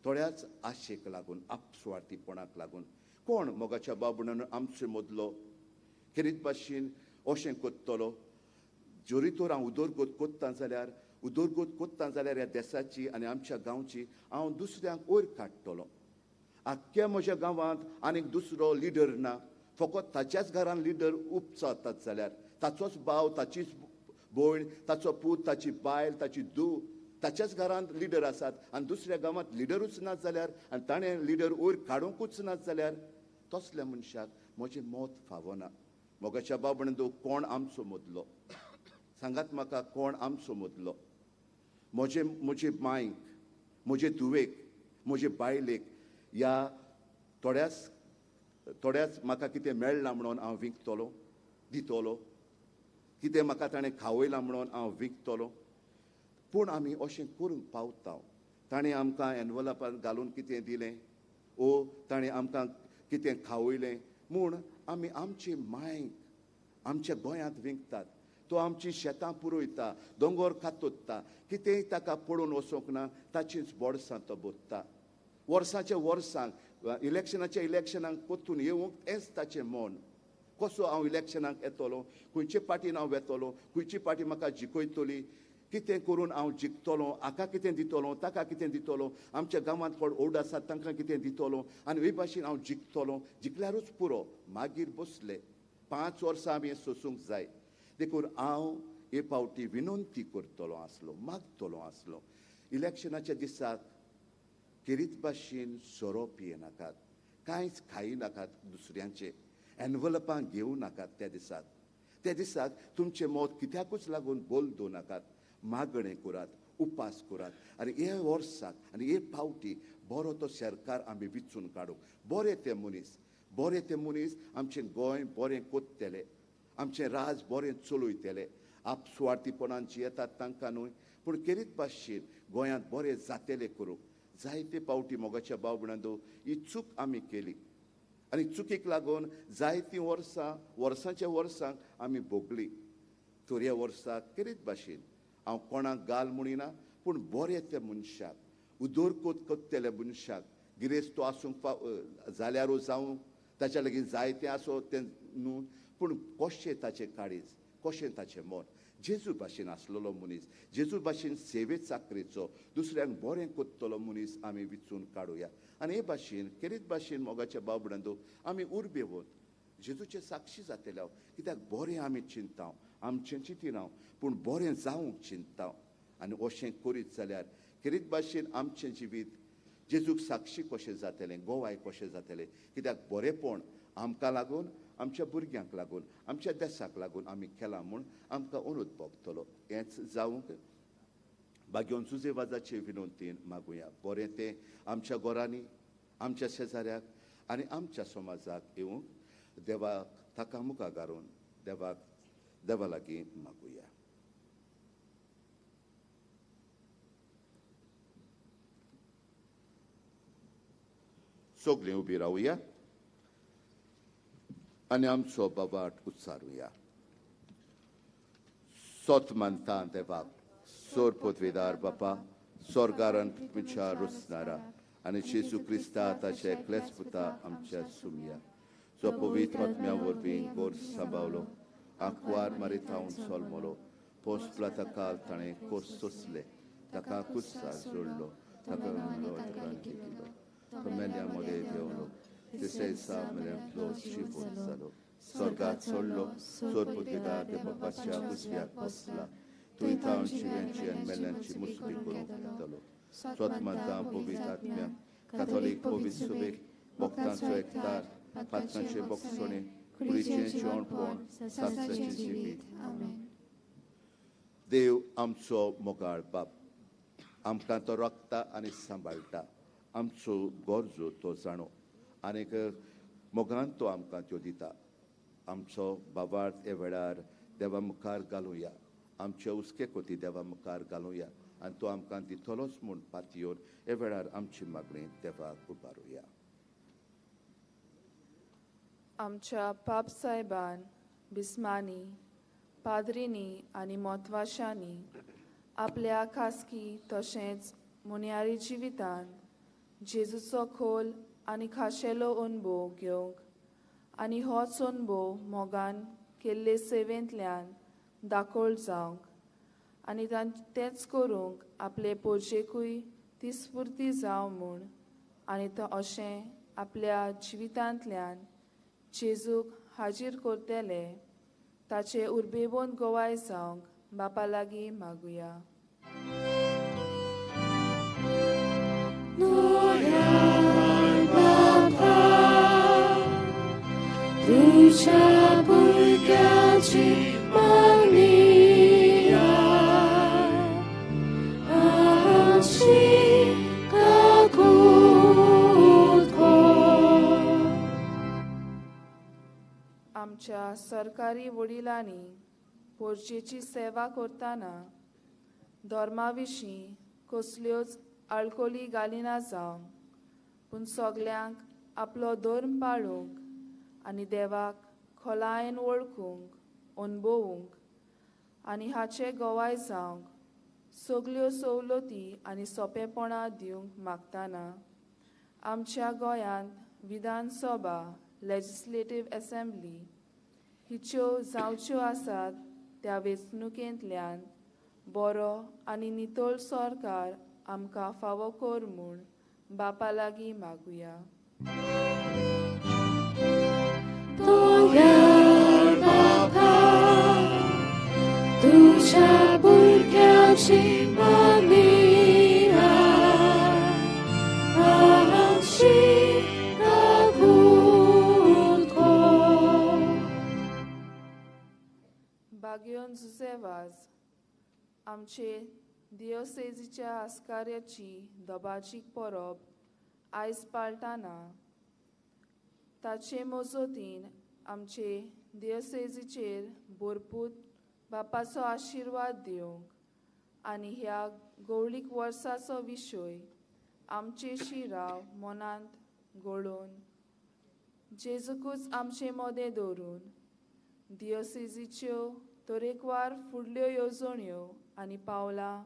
Speaker 5: थोड्याच आशेक लागून, आपसुवार्थीपणाक लागून. कोण मोगाच्या बाबणान आमचे मदलो खेरीत भाशेन अशें कोत्तलो? जरी तर हांव उदरगत कोत्ता जाल्यार, उदरगत कोत्ता जाल्यार ह्या देसाची आनी आमच्या गांवची हांव दुसऱ्यांक वयर काडटलो. आख्ख्या म्हज्या गांवांत आनीक दुसरो लिडर ना, फकत ताच्याच घरान लिडर उपचारतात जाल्यार ताचोच भाव, ताचीच भयण, ताचो पूत, ताची बायल, ताची धूव, ताच्याच घरांत लिडर आसात आनी दुसऱ्या गांवांत लिडरूच ना जाल्यार आनी ताणें लिडर वयर काडूंकूच ना जाल्यार तसल्या मनशाक म्हजें मत फावना. मोगाच्या बाबणदो कोण आमचो मदलो? सांगात म्हाका, कोण आमचो मदलो? म्हजे म्हजे मांयक, म्हजे धुवेक, म्हजे बायलेक ह्या थोड्याच म्हाका कितें मेळ्ळां म्हणून हांव विकतलो, दितलो, कितें म्हाका ताणें खावयलां म्हणून हांव विकतलो? पूण आमी अशें करूंक पावता. ताणें आमकां एनवलपान घालून कितें दिलें ओ ताणें आमकां कितें खावयलें म्हूण आमी आमची मांयक आमच्या गोंयांत विकतात. तो आमची शेतां पुरयता, दोंगोर कातोत्ता, कितेंय ताका पडून वचोंक ना, ताचीच बोडसां तो बोत्ता. वर्साच्या वर्सांक इलेक्शनाच्या इलेक्शनाक परतून येवंक हेंच ताचें मन. कसो हांव इलेक्शनाक येतलो, खंयचे पार्टीन हांव वेतलो, खंयची पार्टी म्हाका जिखयतली, कितें करून हांव जिखतलो, हाका कितें दितलो, ताका कितें दितलो, आमच्या गांवांत कोण ओड आसात तांकां कितें दितलो आनी हे भाशेन हांव जिखतलो. जिखल्यारूच पुरो, मागीर बसले 5 वर्सां आमी सोसूंक जाय. देखून हांव हे पावटी विनंती करतलो आसलो, मागतलो आसलो, इलेक्शनाच्या दिसाक खेरीत भाशेन सोरो पियेनाकात, कांयच खायनाकात, दुसऱ्यांचे एनवलपां घेवं नाकात. त्या दिसाक त्या दिसाक तुमचें मत कित्याकूच लागून बदलूं नाकात. मागणें करात, उपास करात आनी हे वर्साक आनी हे पावटी बरो तो सरकार आमी विचून काडूंक. बरे ते मनीस, बरे ते मनीस आमचें गोंय बरें कोत्तले, आमचें राज बरें चलयतले. आपसुवार्थीपणान जी येतात तांकां न्हय, पूण खेरीत भाशेन गोंयांत बरें जातलें करूंक. जायते पावटी मोगाच्या भाव भयणांनो ही चूक आमी केली आनी चुकीक लागून जायतीं वर्सां, वर्सांच्या वर्सांक आमी भोगली. तर ह्या वर्साक खेरीत भाशेन हांव कोणाक गाल म्हणिना, पूण बरे त्या मनशाक, उदरगत करतल्या मनशाक, गिरेस्त तो आसूंक जाल्यारूय जावं, ताच्या लागीं जायतें आसो तें न्हू, पूण कशें ताचें काळीज, कशें ताचें मन, जेजू भाशेन आसलेलो मनीस, जेजू भाशेन सेवे चाकरेचो, दुसऱ्यांक बरें करतलो मनीस आमी विचून काडुया. आनी हे भाशेन खेरीत भाशेन मोगाच्या भाव भयणांनो आमी उर्बेवत जेजूचे साक्षी जातले. हांव कित्याक बरें आमी चिंता, आमचें चिंतिना, पूण बरें जावंक चिंता. आनी अशें करीत जाल्यार खेरीत भाशेन आमचें जिवीत जेजूक साक्षी कशें जातलें, गोवाय कशें जातलें. कित्याक बरेंपण आमकां लागून, आमच्या भुरग्यांक लागून, आमच्या देसाक लागून आमी केलां म्हूण आमकां अनुद भोगतलो. हेंच जावंक भाग्योन जुजेवाजाचे विनंतीन मागुया. बरें तें आमच्या घरांनी, आमच्या शेजाऱ्याक आनी आमच्या समाजाक येवंक देवाक ताका मुखार घालून देवाक देवा लागीं मागुया. सगळीं उबी रावया आनी आमचो बाबाट उच्चारुया. सोत मानता देवाक, सोर पदवीदार बापा, सोर्गारान पृथ्वीच्या रुसनारा आनी जेजू क्रिस्ता ताचे एकलेच पुता आमच्या सुमया, जो पवित्र आत्म्या वरवीं गोर सांबावलो, आंकवार मारितावन सोलमलो, पोसला ताका ताणें कोस सोंसले, ताका कुस्सार जोडलो, ताका ताका घेतलो, तो मेल्या मदें देंवलो, तिसऱ्या दिसा मेल्यांतलो जिवोत जालो, स्वर्गात चडलो, सोरपुतीदार ते बापाच्या उजव्याक बसला, थंय थावन जिव्यांची आनी मेल्यांची मुसबी करूंक येतलो. स्वत मानता पवित्र आत्म्या, काथोलीक पवित्र सुबेक, भक्तांचो एकतार, पातकांचे बोगसणे, कुडीचें जेवणपण, सासराचें जिवीत. देव आमचो मोगाळ बाप, आमकां तो राखता आनी सांबाळटा, आमचो गरजो तो जाणो आनीक मोगान तो आमकां त्यो दिता. आमचो बाबार्थ हे वेळार देवा मुखार घालुया, आमचे हुस्के कोती देवा मुखार घालुया आनी तो आमकां दितलोच म्हूण पातयेवन हे वेळार आमची मागणी देवाक उबारुया.
Speaker 10: आमच्या पाप साहेबान, बिस्मानी, पाद्रींनी आनी मोतवाशांनी आपल्या खासगी तशेंच मुन्यारी जिवितांत जेजूचो खोल आनी खाशेलो अणभव घेवंक आनी होच अणभव मोगान केल्ले सेवेंतल्यान दाखोळ जावंक आनी तेंच करूंक आपले पोरजेकूय ती स्फुर्ती जावं म्हूण आनी तो अशें आपल्या जिवितांतल्यान जेजूक हाजीर करतले ताचे उर्बेबोन गवाय जावंक बापा लागीं मागुया.
Speaker 6: तुझ्या भुरग्याची मागणी आमची काकूत कर.
Speaker 10: आमच्या सरकारी वडिलांनी पोरजेची सेवा करतना धर्मा विशीं कसल्योच आळकोली घालिना जावंक, पूण सगल्यांक आपलो धर्म पाळूंक आनी देवाक खोलायेन वळखूंक, अणभवूंक आनी हाचे गवाय जावंक सगल्यो सवलती आनी सोंपेपणां दिवंक मागतना आमच्या गोंयांत विधानसभा, लेजिस्लेटीव एसेंब्ली हिच्यो जावच्यो आसात त्या वेंचणुकेंतल्यान बरो आनी नितळ सरकार आमकां फावो कर म्हूण बापा लागीं मागुया.
Speaker 6: तुझ्या भुरग्याची मागणी आमची काकूत कर.
Speaker 10: बागयोन जुझे वाज, आमचे दियोसेजीच्या आस्कार्याची दबाजीक परब आयज पाळटाना ताचे मजतीन आमचे दियोसेजीचेर भरपूर बापाचो आशिर्वाद दिवंक आनी ह्या गवळीक वर्साचो विशय आमचे शिराव मनांत घोळोवन जेजूकूच आमचे मदें दवरून दियोसेजीच्यो तरेकवार फुडल्यो येवजण्यो आनी पावलां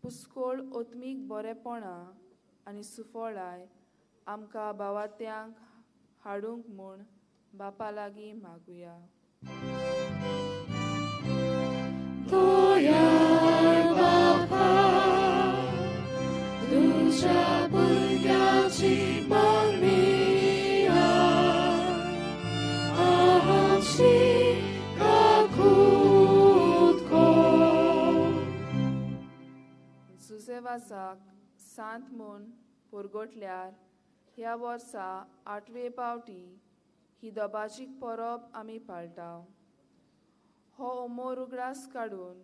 Speaker 10: पुस्कोळ ओत्मीक बरेपणां आनी सुफळाय आमकां भावात्यांक हाडूंक म्हूण बापा लागीं मागुया.
Speaker 6: बापा तुझ्या भुरग्याची मागणी आमची काकूत कर.
Speaker 10: जुझे वाजाक सांत म्हूण पुरगोटल्यार ह्या वर्सा आठवे पावटी ही दबाजीक परब आमी पाळटा. हो अमोर उगडास काडून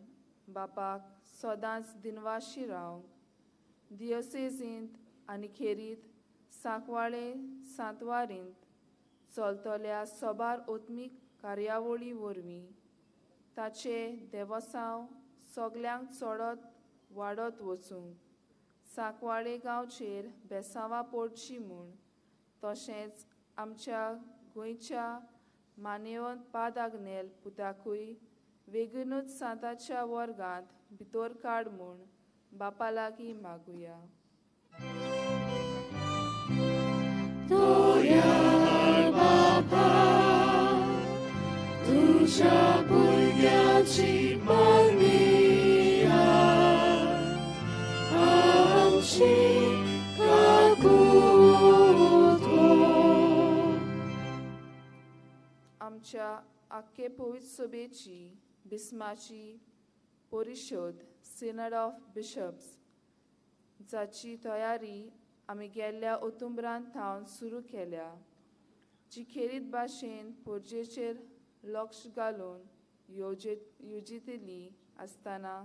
Speaker 10: बापाक सदांच दिनवाशी रावंक दियोसेजींत आनी खेरीत सांकवाळे सांतवारींत चलतल्या सबार ओत्मीक कार्यावळी वरवीं ताचे देवसांव सगल्यांक चडत वाडत वचूंक सांकवाळे गांवचेर बेसांवां पडची म्हूण तशेंच आमच्या गोंयच्या मानेवंत पाद आग्नेल पुताकूय वेगीनूच सांताच्या वर्गांत भितर काड म्हूण बापा लागीं मागुया.
Speaker 6: बापा तुझ्या भुरग्याची मागणी आमची काकूत कर.
Speaker 10: आमच्या आख्खे पवित्र सभेची बिस्माची परिशद सिनड ऑफ बिशप्स जाची तयारी आमी गेल्ल्या ओतुंबरांत थावन सुरू केल्या, जी खेरीत भाशेन पोरजेचेर लक्ष घालून येवजितली आसतना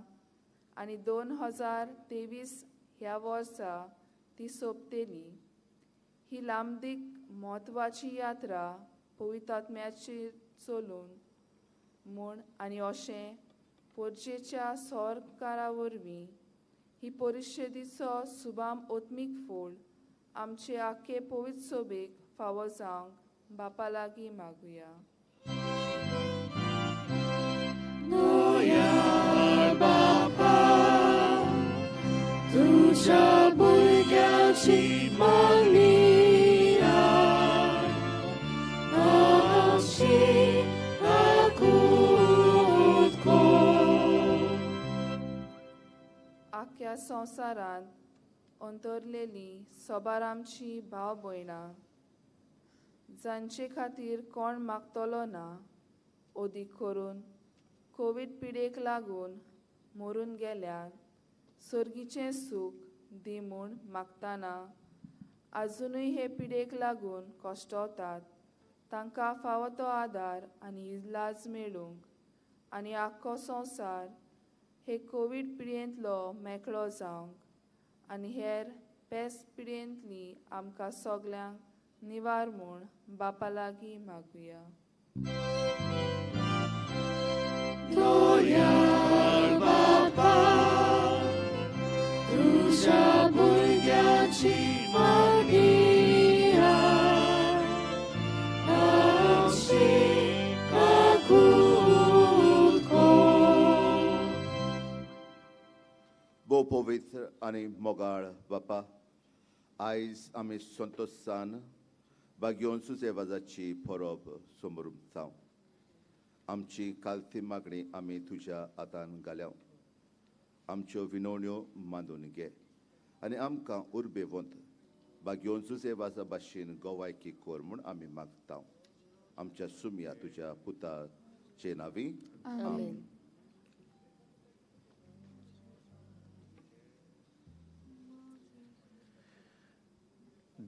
Speaker 10: आनी 2023 ह्या वर्सा ती सोंपतली. ही लांबदीक म्हत्वाची यात्रा पवित्र आत्म्याचेर चलून म्हूण आनी अशें पोरजेच्या सरकारा वरवीं ही परिशदेचो सुबाम ओत्मीक फोड आमचे आख्खे पवित्र सभेक फावो जावंक बापा लागीं मागुया.
Speaker 6: बापा तुझ्या भुरग्याची मागणी आमची काकूत कर.
Speaker 10: आख्या संवसारांत अंतरलेली सबार आमची भाव भयणां जांचे खातीर कोण मागतलो ना, अदीक करून कोवीड पिडेक लागून मरून गेल्यार सर्गीचें सूख दी म्हूण मागतना आजुनूय हे पिडेक लागून कश्टवतात तांकां फावो तो आदार आनी इलाज मेळूंक आनी आख्खो संवसार हे कोवीड पिडेंतलो मेकळो जावंक आनी हेर पेस पिडेंतली आमकां सगल्यांक निवार म्हूण बापा लागीं मागुया.
Speaker 6: दयाळ बापा तुझ्या भुरग्याची मागणी आमची काकूत कर.
Speaker 5: भोव पवित्र आनी मोगाळ बापा, आयज आमी संतोशान बागयोन सुसेवाजाची परब समोर जावं. आमची कालती मागणी आमी तुज्या हातान घाल्या, आमच्यो विनवण्यो मांदून घे आनी आमकां उर्बेवंत बागयोन सुसेवाजा भाशेन गोवायकी कर म्हूण आमी मागता. आमच्या सुमया तुज्या पुताचे नांवी आमेन.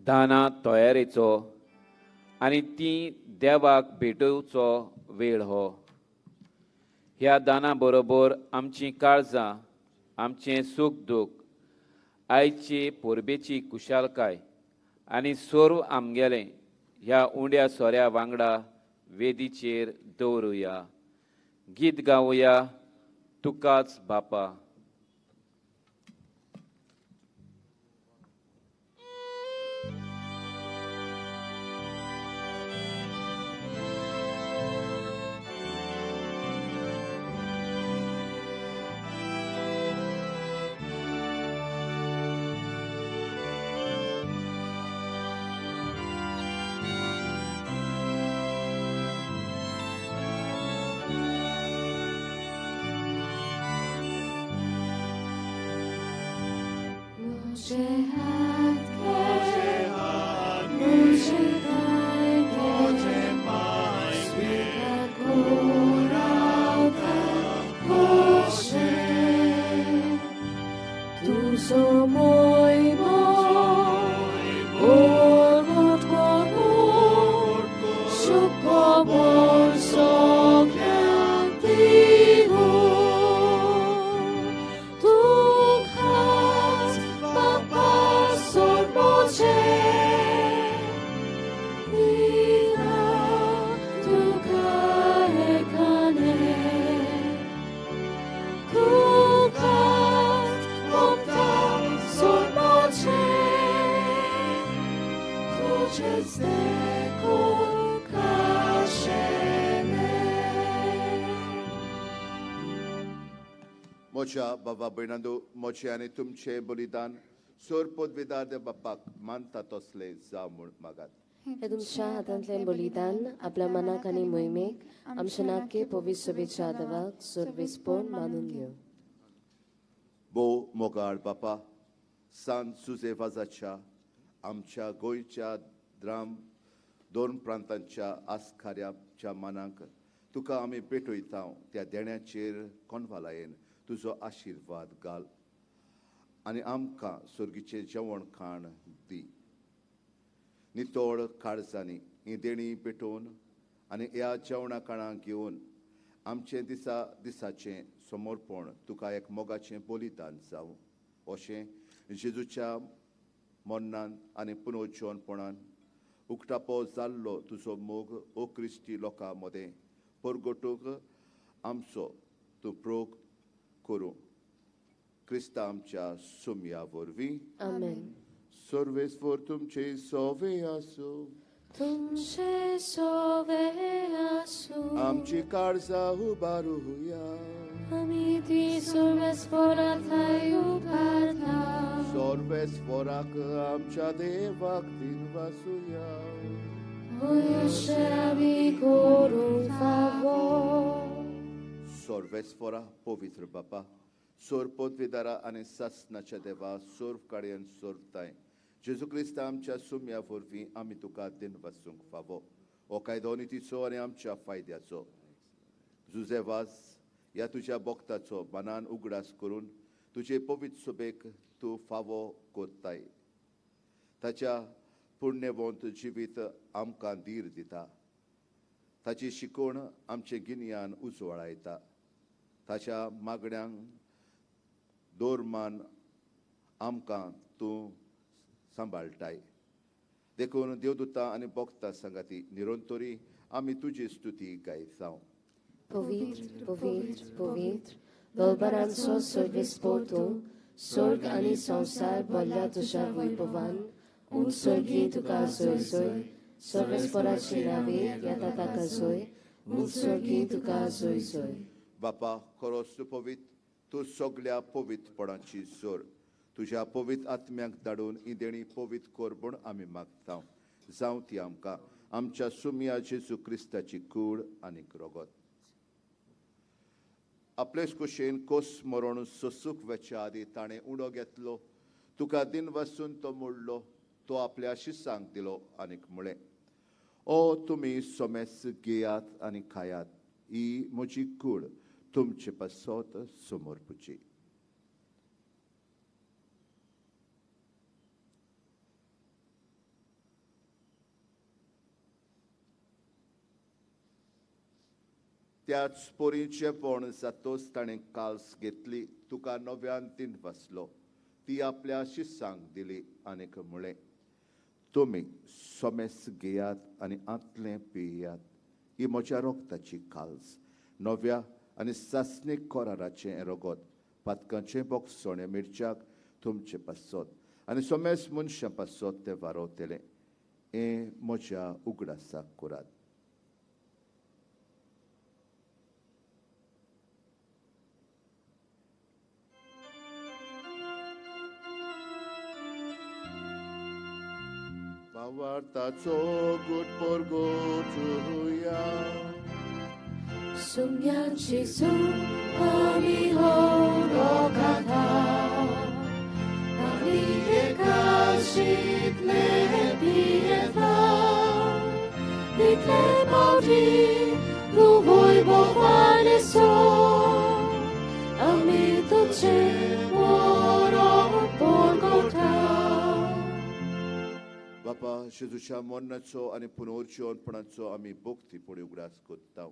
Speaker 4: दानां तयारेचो आनी ती देवाक भेटोवचो वेळ हो. ह्या दाना बरोबर आमचीं काळजां, आमचें सूख दूख, आयची परबेची कुशालकाय आनी सर्व आमगेलें ह्या उंड्या सोऱ्या वांगडा वेदीचेर दवरुया. गीत गावया तुकाच बापा.
Speaker 5: म्हज्या बाबा भयणांनो, म्हजें आनी तुमचें बलिदान सोर पदवीदार देव बापाक मानता तसलें जावं म्हूण मागात.
Speaker 6: हे तुमच्या हातांतलें बलिदान आपल्या मनाक आनी मोहिमेक आमच्या नाके पवित्र सभेच्या देवाक सर्वेस्पोन मानून घेवं.
Speaker 5: भोव मोगाळ बापा, सान सुजे वाजाच्या आमच्या गोंयच्या द्राम दोन प्रांतांच्या आसकाऱ्याच्या मनाक तुका आमी पेटयता त्या देण्याचेर कोनवालायेन तुजो आशिर्वाद घाल आनी आमकां सोर्गीचें जेवण खाण दी. नितळ काळजांनी ही देणी पेटोवन आनी ह्या जेवणा खाणां घेवन आमचें दिसा दिसाचें समर्पण तुका एक मोगाचें बलिदान जावं अशें जेजूच्या मरणान आनी पुनर्जीवनपणान उक्तापो जाल्लो तुजो मोग ओ क्रिस्ती लोकां मदें परगटूंक आमचो तूं प्रोग करूं. क्रिस्ता आमच्या सुमया वरवीं.
Speaker 6: आमेन.
Speaker 5: सर्वेस्पर तुमचे सोवे आसूं.
Speaker 6: तुमचे सोवे आसूं.
Speaker 5: आमची काळजां उबारुया.
Speaker 6: आमी ती सर्वेस्परा थंय उबारता.
Speaker 5: सर्वेस्पराक आमच्या देवाक दिनवासुया. सर्वेस्परा पवित्र बापा, सोर पदवीदारा आनी सासनाच्या देवा, सोर काडयन सोरताय जेजू क्रिस्ता आमच्या सुम्या वरवीं आमी तुका दिनवासूंक फावो. हो कायदो नितीचो आनी आमच्या फायद्याचो. जुजे वास ह्या तुज्या भक्ताचो मनान उगडास करून तुजे पवित्र सभेक तूं फावो कोत्ताय. ताच्या पुण्यवंत जिवीत आमकां धीर दिता. ताची शिकवण आमचें गिन्यान उजवाडायता. ताच्या मागण्यांक दोरमान आमकां तूं सांबाळटाय. देखून देवदूता आनी भक्ता सांगाती निरंतरी आमी तुजी स्तुती गायता.
Speaker 6: पवित्र पवित्र पवित्र दलबरांचो सर्वेस्पर तूं, स्वर्ग आनी संवसार भरल्या तुज्या वैभवान. उंच स्वर्गी तुका जय जय, सर्वेस्पराची नावे येता ताका जय, उंच स्वर्गी तुका जय जय.
Speaker 5: बापा, खरोच तूं पवित्र, तूं सगल्या पवित्रपणाची जोर. तुज्या पवित्र आत्म्याक धाडून ही देणी पवित्र कर म्हूण आमी मागता. जावं ती आमकां आमच्या सुमया जेजू क्रिस्ताची कूड आनी रगत. आपलेच कुशेन कोस मरण सोसूक वेच्या आदी ताणें उडो घेतलो, तुका दिन वसून तो मोडलो, तो आपल्या शिसांक दिलो आनीक म्हळें, ओ तुमी सोमेस घेयात आनी खायात, ही म्हजी कूड तुमचे पासत समर्पुची. त्याच परी जेवण जातोच ताणें काल्स घेतली, तुका नव्यान दिन वाचलो, ती आपल्या शिसांक दिली आनीक म्हळें, तुमी सोमेस घेयात आनी आंतलें पियात, ही म्हज्या रोगताची काल्स, नव्या आनी सासणीक कराराचें रगत, पातकांचें बोगसणें मिरच्याक तुमचे पासत आनी सोमेस मनशां पासत तें वारवतलें. हें म्हज्या उगडासाक करात. भावार्थाचो गुट परगटुया.
Speaker 6: सुम्या जेजू आमी हो रोगाथा, आमी एकाशीतले पियेता, तितले पावटी तूं भोवानेसो, आमी तुझे मरण परगटा.
Speaker 5: बापा, जेजूच्या मरणाचो आनी पुनर्जीवनपणाचो आमी भक्तीपणी उगडास करता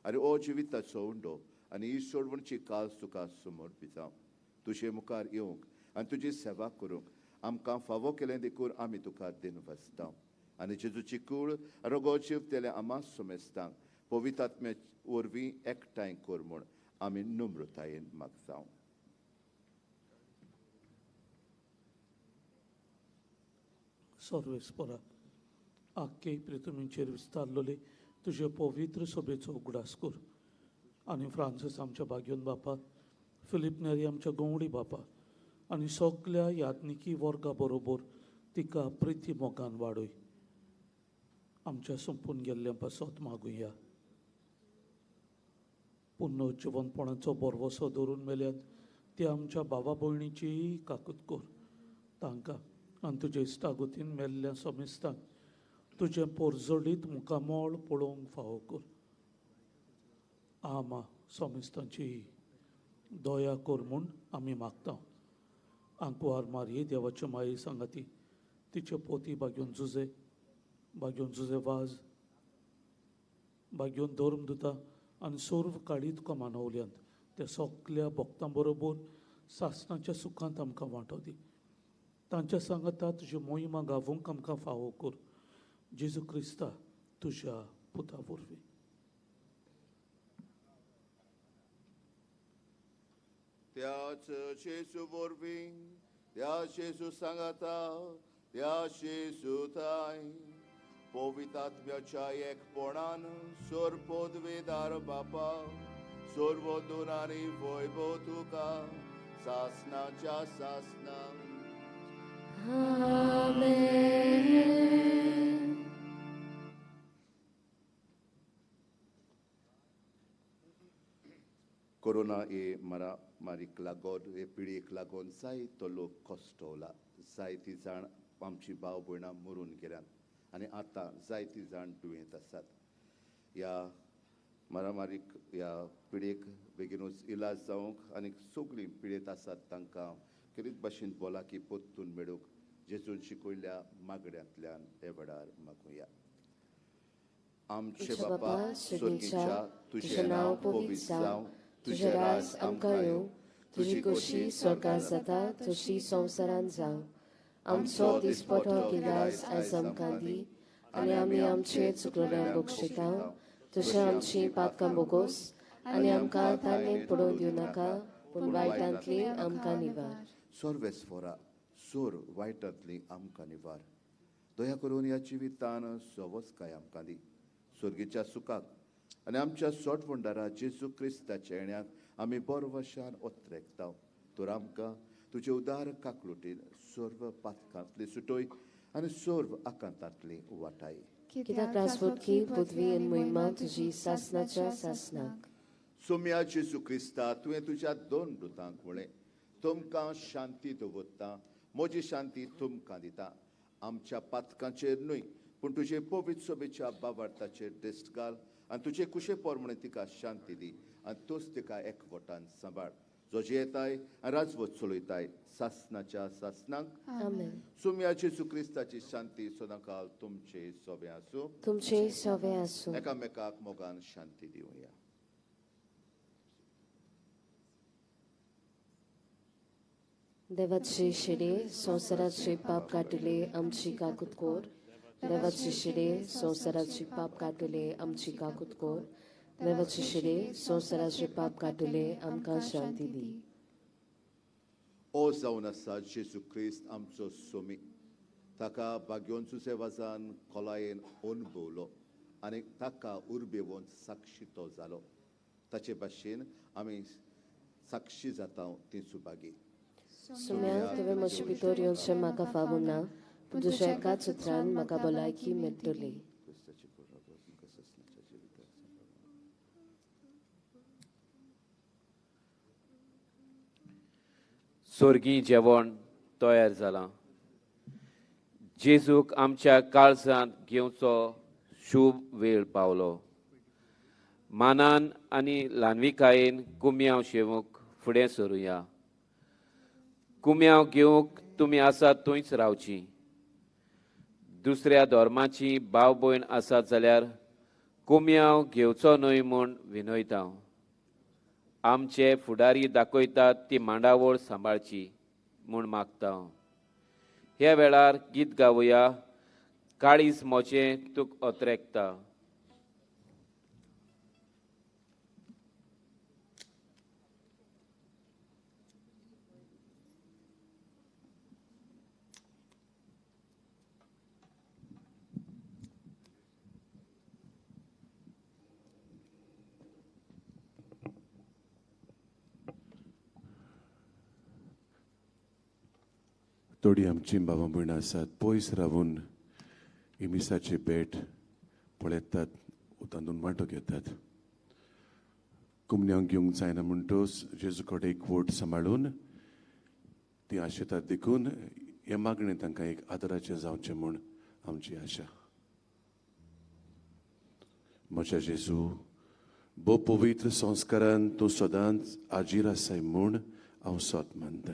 Speaker 5: आनी ओ जिविताचो उंडो आनी ही सोडवणची काल्स तुका समर्पिता. तुजे मुखार येवंक आनी तुजी सेवा करूंक आमकां फावो केलें देखून आमी तुका दिनवासता. आनी जेजूची कूड रगो जिवतले आमा सोमेस्तांक पवित्र आत्म्या वरवीं एकठांय कर म्हूण आमी नम्रतायेन मागता.
Speaker 11: सर्वेस्परा, आख्खे पृथ्वीचेर विस्तारलेले तुजे पवित्र सभेचो उगडास कर आनी फ्रांसीस आमच्या भाग्योन बापा, फिलीप नेरी आमच्या गवडी बापा आनी सगल्या याज्ञिकी वर्गा बरोबर तिका प्रिती मोगान वाडय. आमच्या सोंपून गेल्ल्या पासत मागुया. पुन्नो जिवनपणाचो भरवसो धरून मेल्यात ते आमच्या भावा भयणीचीय काकूत कर. तांकां आनी तुजे इश्टागतीन मेल्ल्या समेस्तांक तुजें पोरजोडीत मुखामळ पळोवंक फावो कर. आमा समेस्तांची दया कर म्हूण आमी मागता. आंकवार मारये देवाचे माये सांगाती तिचे पोती बागेवन जुजे, बागेवन जुजे वाज, बागेवन धर्म दिता आनी सर्व काळी तुका मानवल्यांत त्या सगल्या भक्तां बरोबर सासणाच्या सुखांत आमकां वांटो दी. तांच्या सांगाता तुजी मोहिमा गावोवंक आमकां फावो कर. जेजू क्रिस्ता तुज्या पुता वरवीं.
Speaker 5: त्याच जेजू वरवीं, त्या जेजू सांगाता, त्या जेजू थांय पवित्र आत्म्याच्या एकपणान सोर पदवेदार बापा सर्व दुनारी वैभव तुका सासनाच्या सासना.
Speaker 6: आमेन.
Speaker 5: कोरोना हे मारामारीक लागून, हे पिळयेक लागून जायतो लोक कश्टवला. जायती जाण आमची भाव भयणां मरून गेल्यात आनी आतां जायती जाण दुयेंत आसात. ह्या मारामारीक, ह्या पिळयेक बेगीनूच इलाज जावंक आनी सगळीं पिळयेंत आसात तांकां खेरीत भाशेन भलायकी परतून मेळूंक जेजून शिकयल्ल्या मागण्यांतल्यान हे वेळार मागुया. आमचे बापा स्वर्गीच्या, तुजें नांव पवित्र जावं, तुजें राज आमकां येवं,
Speaker 6: तुजी खोशी स्वर्गांत जाता तशी संवसारांत जावं. आमचो दिसपटो गिरास आयज आमकां दी आनी आमी आमचे चुकलेल्यांक बक्षिता तशें आमची पातकां बोगोस आनी आमकां ताणें पडोवन दिवं नाका, पूण वायटांतली आमकां निवार.
Speaker 5: सर्वेस्फोरा सोर वायटांतली आमकां निवार. दया करून ह्या जिवितान सवसकाय आमकां दी. स्वर्गीच्या सुखाक आनी आमच्या सोटवंडारा जेजू क्रिस्ताच्या येण्याक आमी बरवशान ओत्रेकता. तर आमकां तुजे उदार काकलुटीन सर्व पातकांतली सुटोय आनी सर्व आकांतांतली वाटाय.
Speaker 6: कित्याक राजवटकी पदवी आनी महिमा तुजी सासनाच्या सासनाक.
Speaker 5: सोम्या जेजू क्रिस्ता, तुवें तुज्या दोन दुतांक म्हळें, तुमकां शांती दवरता, म्हजी शांती तुमकां दिता. आमच्या पातकांचेर न्हय पूण तुजे पवित्र सभेच्या बाबार्थाचेर दिश्ट घाल आनी तुजे कुशे प्रमाणे तिका शांती दी आनी तूंच तिका एकवटान सांबाळ. जो जियेताय आनी राजवट चलयताय सासनाच्या सासनाक.
Speaker 6: आमेन.
Speaker 5: सोम्या जेजू क्रिस्ताची शांती सदांकाल तुमचे सोबे आसूं.
Speaker 6: तुमचे सोबे आसूं.
Speaker 5: एकामेकाक मोगान शांती दिवया.
Speaker 6: देवाचे शिडे संवसाराचे पाप काडटले आमची काकूत कोर. देवाचे शिडे संवसाराचे पाप काडटले आमची काकूत कोर. देवाचे शिडे संवसाराचे पाप काडटले आमकां शांती दी.
Speaker 5: ओ जावन आसा जेजू क्रिस्त आमचो सोमी, ताका बागयोन सुसेवाजान खोलायेन अणभवलो आनी ताका उर्बेवन साक्षी तो जालो. ताचे भाशेन आमी साक्षी जाता ती सुभागी.
Speaker 6: सुम्या, तुवें म्हजे भितर येवचें म्हाका फावो ना, पूण तुज्या एकाच उतरान म्हाका भलायकी मेळटली.
Speaker 4: स्वर्गीय जेवण तयार जालां. जेजूक आमच्या काळजांत घेवचो शुभ वेळ पावलो. मानान आनी ल्हानविकायेन कुम्यांव शेवूंक फुडें सरुया. कुम्यांव घेवंक तुमी आसात थंयच रावची. दुसऱ्या धर्माची भाव भयण आसात जाल्यार कुम्यांव घेवचो न्हय म्हूण विनयता. आमचे फुडारी दाखयतात ती मांडावळ सांबाळची म्हूण मागता. ह्या वेळार गीत गावया, काळीज म्हजें तुका अत्रेकता.
Speaker 3: थोडी आमची बाबा भयणां आसात पयस रावून इमिसाची भेट पळयतात, तातूंत वांटो घेतात. कुमन्यांक घेवंक जायना म्हणटच जेजू कडेन एक वोट सांबाळून ती आशेतात, देखून हें मागणें तांकां एक आदराचें जावचें म्हूण आमची आशा. म्हज्या जेजू, भोव पवित्र संस्कारान तूं सदांच आजीर आसाय म्हूण हांव सत मानता.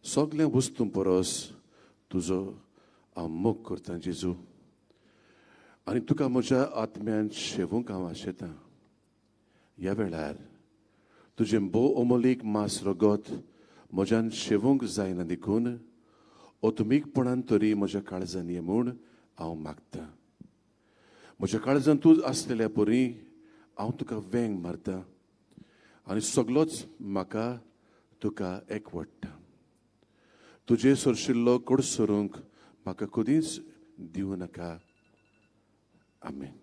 Speaker 3: सगल्या वस्तूं परस तुजो हांव मोग करता जेजू, आनी तुका म्हज्या आत्म्यान शेवूंक हांव आशेतां. ह्या वेळार तुजें भोव अमोलीक मास रगत म्हज्यान शेवूंक जायना, देखून अतमीकपणान तरी म्हज्या काळजान ये म्हूण हांव मागतां. म्हज्या काळजान तूं आसलेल्या परी हांव तुका वेंग मारता आनी सगलोच म्हाका तुका एकवडटा. तुजे सरशिल्लो कडसरूंक म्हाका कदींच दिवं नाका. आमेन.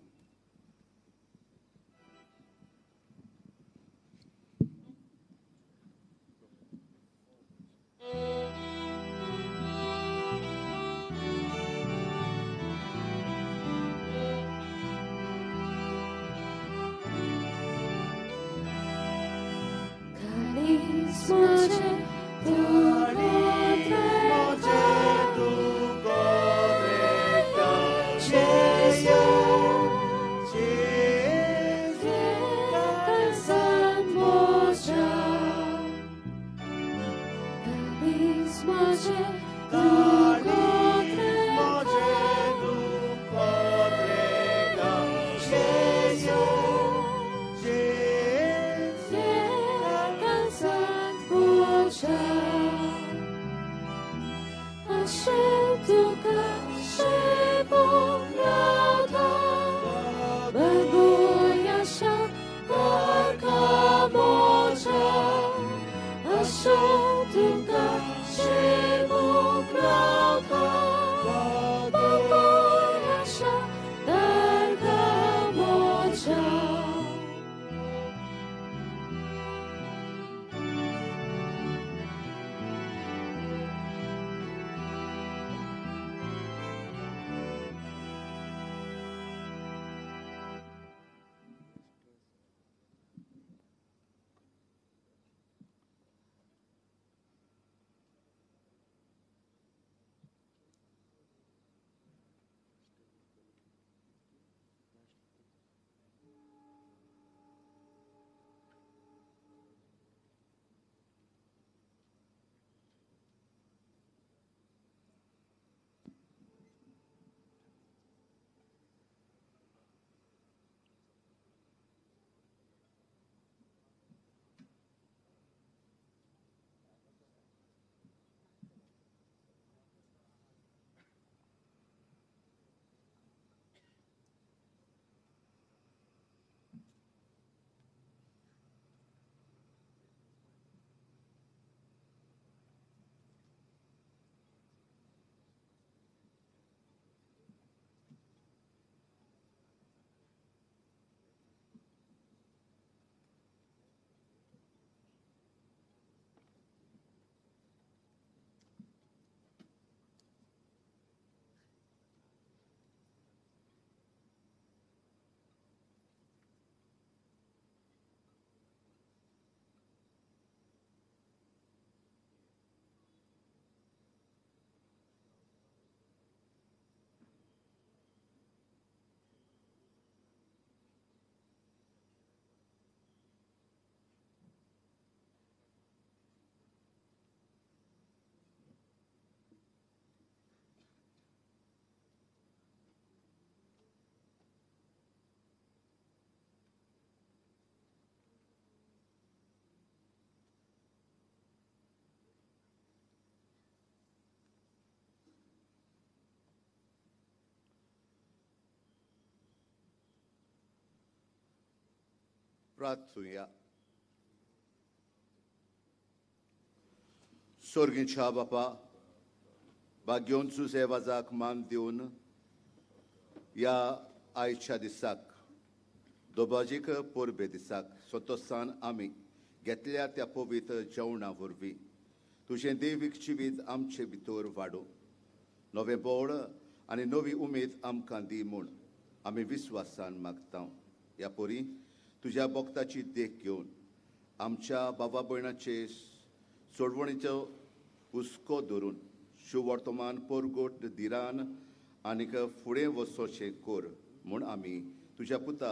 Speaker 5: प्रार्थुया. सोर्गीच्या बापा, भाग्योन सुसेवाजाक मान दिवन ह्या आयच्या दिसाक दोबाजीक परबे दिसाक सोतोसान आमी घेतल्या त्या पवित्र जेवणा वरवीं तुजें दैवीक जिवीत आमचे भितर वाडूं, नवें बळ आनी नवी उमेद आमकां दी म्हूण आमी विस्वासान मागता. ह्या पोरी तुज्या भक्ताची देख घेवन आमच्या बाबा भयणाचे सोडवणीचो हुस्को धरून शुवर्तमान पोरगोट धिरान आनीक फुडें वचोचें कर म्हूण आमी तुज्या पुता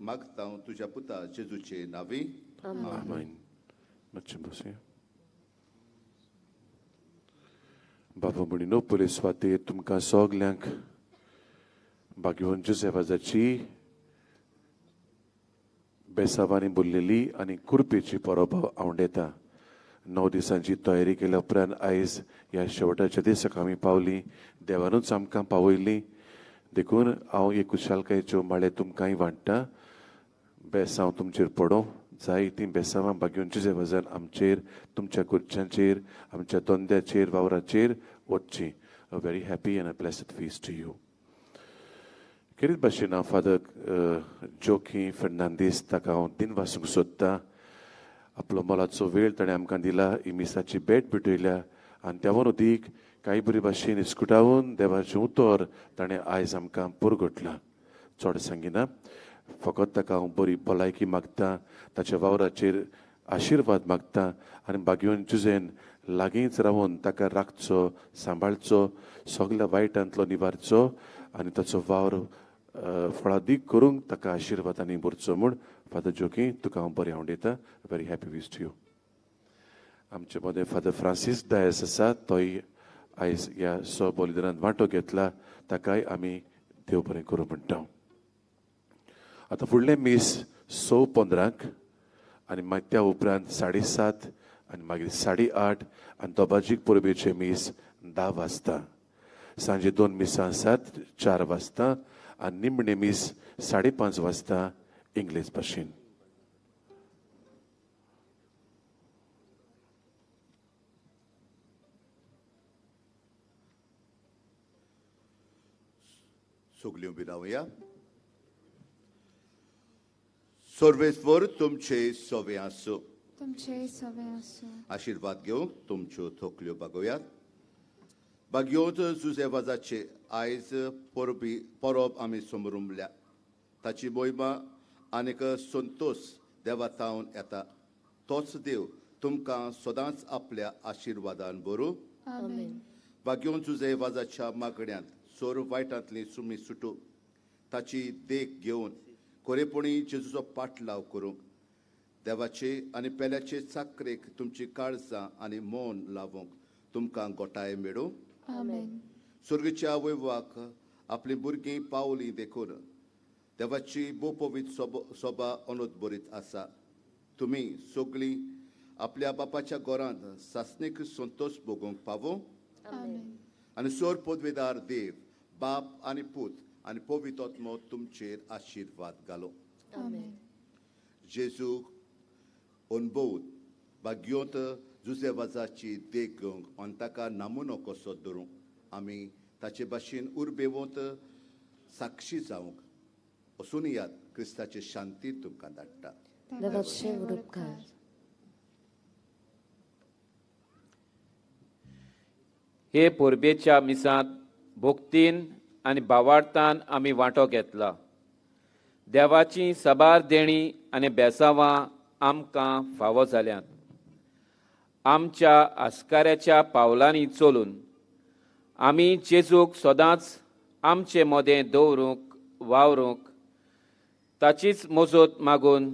Speaker 5: मागता, तुज्या पुता जेजूचे नांवी.
Speaker 3: आमेन. मातशें बसया. बाबा म्हणिनो पयले सुवातेर तुमकां सगल्यांक भाग्यवंत जोसेफाजाची बेसावांनी बोल्लेली आनी कुरपेची परब आवडेता. 9 दिसांची तयारी केल्या उपरांत आयज ह्या शेवटाच्या दिसाक आमी पावली. देवानूच आमकां पावयली. देखून हांव एक खुशालकायेच्यो माळे तुमकांय वांट्टा. बेसांव तुमचेर पडों, जायतीं बेसांवां भाग्यवंत जोसेफाजान आमचेर, तुमच्या कुर्च्यांचेर, आमच्या धंद्याचेर, वावराचेर वचची. A very happy and a blessed feast to you. खेरीत भाशेन हांव फादर जोकी फेर्नांदीस ताका हांव दिनवासूंक सोदतां. आपलो मोलाचो वेळ ताणें आमकां दिला, ही मिसाची भेट भेटयल्या आनी त्या वरदीक कांय बरी भाशेन इस्कुटावन देवाचें उतर ताणें आयज आमकां पुरगटलां. चड सांगिना, फकत ताका हांव बरी भलायकी मागता, ताच्या वावराचेर आशिर्वाद मागता आनी भाग्यवंत जुजेन लागींच रावन ताका राखचो, सांबाळचो, सगल्या वायटांतलो निवारचो आनी ताचो वावर फळादीक करूंक ताका आशिर्वादांनी भरचो म्हूण फादर जोकी तुका हांव बरें आवडयता. Very happy wish to you. आमचे मदें फादर फ्रांसीस डायस आसा, तोय आयज ह्या स बलिदानांत वांटो घेतला, ताकाय आमी देव बरें करूं म्हणटा. आतां फुडलें मीस 6:15 आनी मागीर त्या उपरांत 7:30 आनी मागीर 8:30 आनी दोबाजीक परबेचें मीस 10 वाजता. सांजे 2 मिसां आसात, 4 वाजता आनी निमणें मीस 5:30 वाजता इंग्लीश भाशेन.
Speaker 5: सगल्यो बिरावया. सर्वेस्वर तुमचे सवे आसूं,
Speaker 10: तुमचे सवे आसूं.
Speaker 5: आशिर्वाद घेवंक तुमच्यो थोकल्यो बागोवयात. भाग्यवंत जुजेवाजाचे आयज परबी परब आमी समरुमल्या. ताची मोहिमा आनीक संतोश देवा थावन येता. तोच देव तुमकां सदांच आपल्या आशिर्वादान भरूं.
Speaker 10: आमेन.
Speaker 5: भाग्यवंत जुजेवाजाच्या मागण्यांत सोर वायटांतली सुमी सुटू. ताची देख घेवन खरेपणी जेजूचो पाटलाव करूंक देवाचे आनी पेल्याचे चाकरेक तुमची काळजां आनी मन लावूंक तुमकां गोटाय मेळूं.
Speaker 10: आमेन.
Speaker 5: सुर्गच्या वैवाक आपलीं भुरगीं पावलीं देखून देवाची भोवपवीत सोबा अनुदबरीत आसा. तुमी सगळीं आपल्या बापाच्या घरांत सासणीक संतोश भोगूंक पावूं. आनी सोर पदवेदार देव बाप आनी पूत आनी पवित्र आत्मो तुमचेर आशिर्वाद घालो. जेजू अनुभवून भाग्योंत जुजेवाजाची देख घेवंक आनी ताका नमुनो कसो धरूंक आमी ताचे भाशेन उर्बेवंत साक्षी जावंक वचून याद क्रिस्ताची शांती तुमकां धाडटा.
Speaker 4: हे परबेच्या मिसांत भक्तीन आनी भावार्थान आमी वांटो घेतला. देवाची साबार देणी आनी बेसावां आमकां फावो जाल्यांत. आमच्या आस्काऱ्याच्या पावलांनी चलून आमी जेजूक सदांच आमचे मदें दवरूंक वावरूंक ताचीच मजत मागून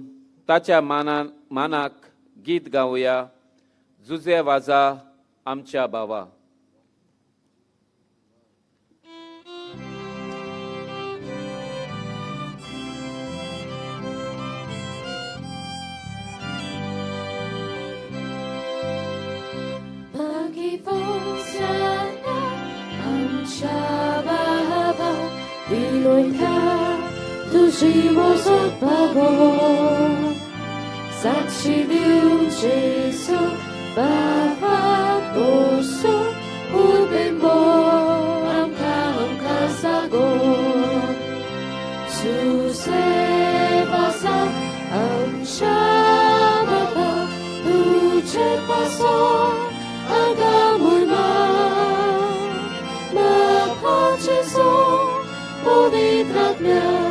Speaker 4: ताच्या मानाक गीत गावया. जुजे वाजा आमच्या भावा.
Speaker 6: तुझी मोजत बाबो साक्षी दिवन जेजू बाबा पोसो उबेंबो आमकां आमकां सागो सुसे वासा आमच्या बाबा तुझे पासो आगा मुर्मा म्हाका जेजू पवित्र आत्म्या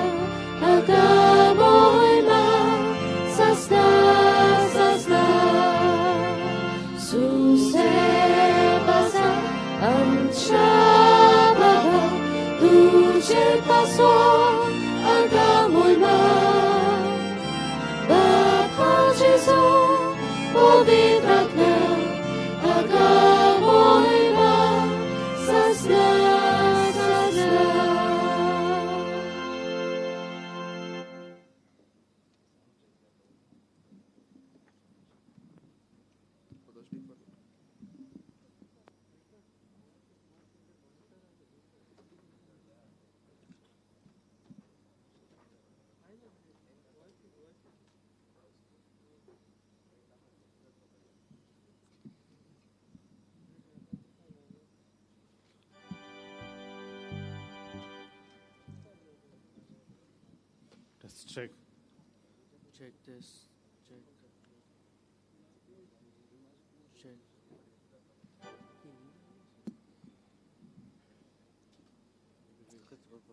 Speaker 12: Check.
Speaker 13: Check this. Check. Check. Goodbye.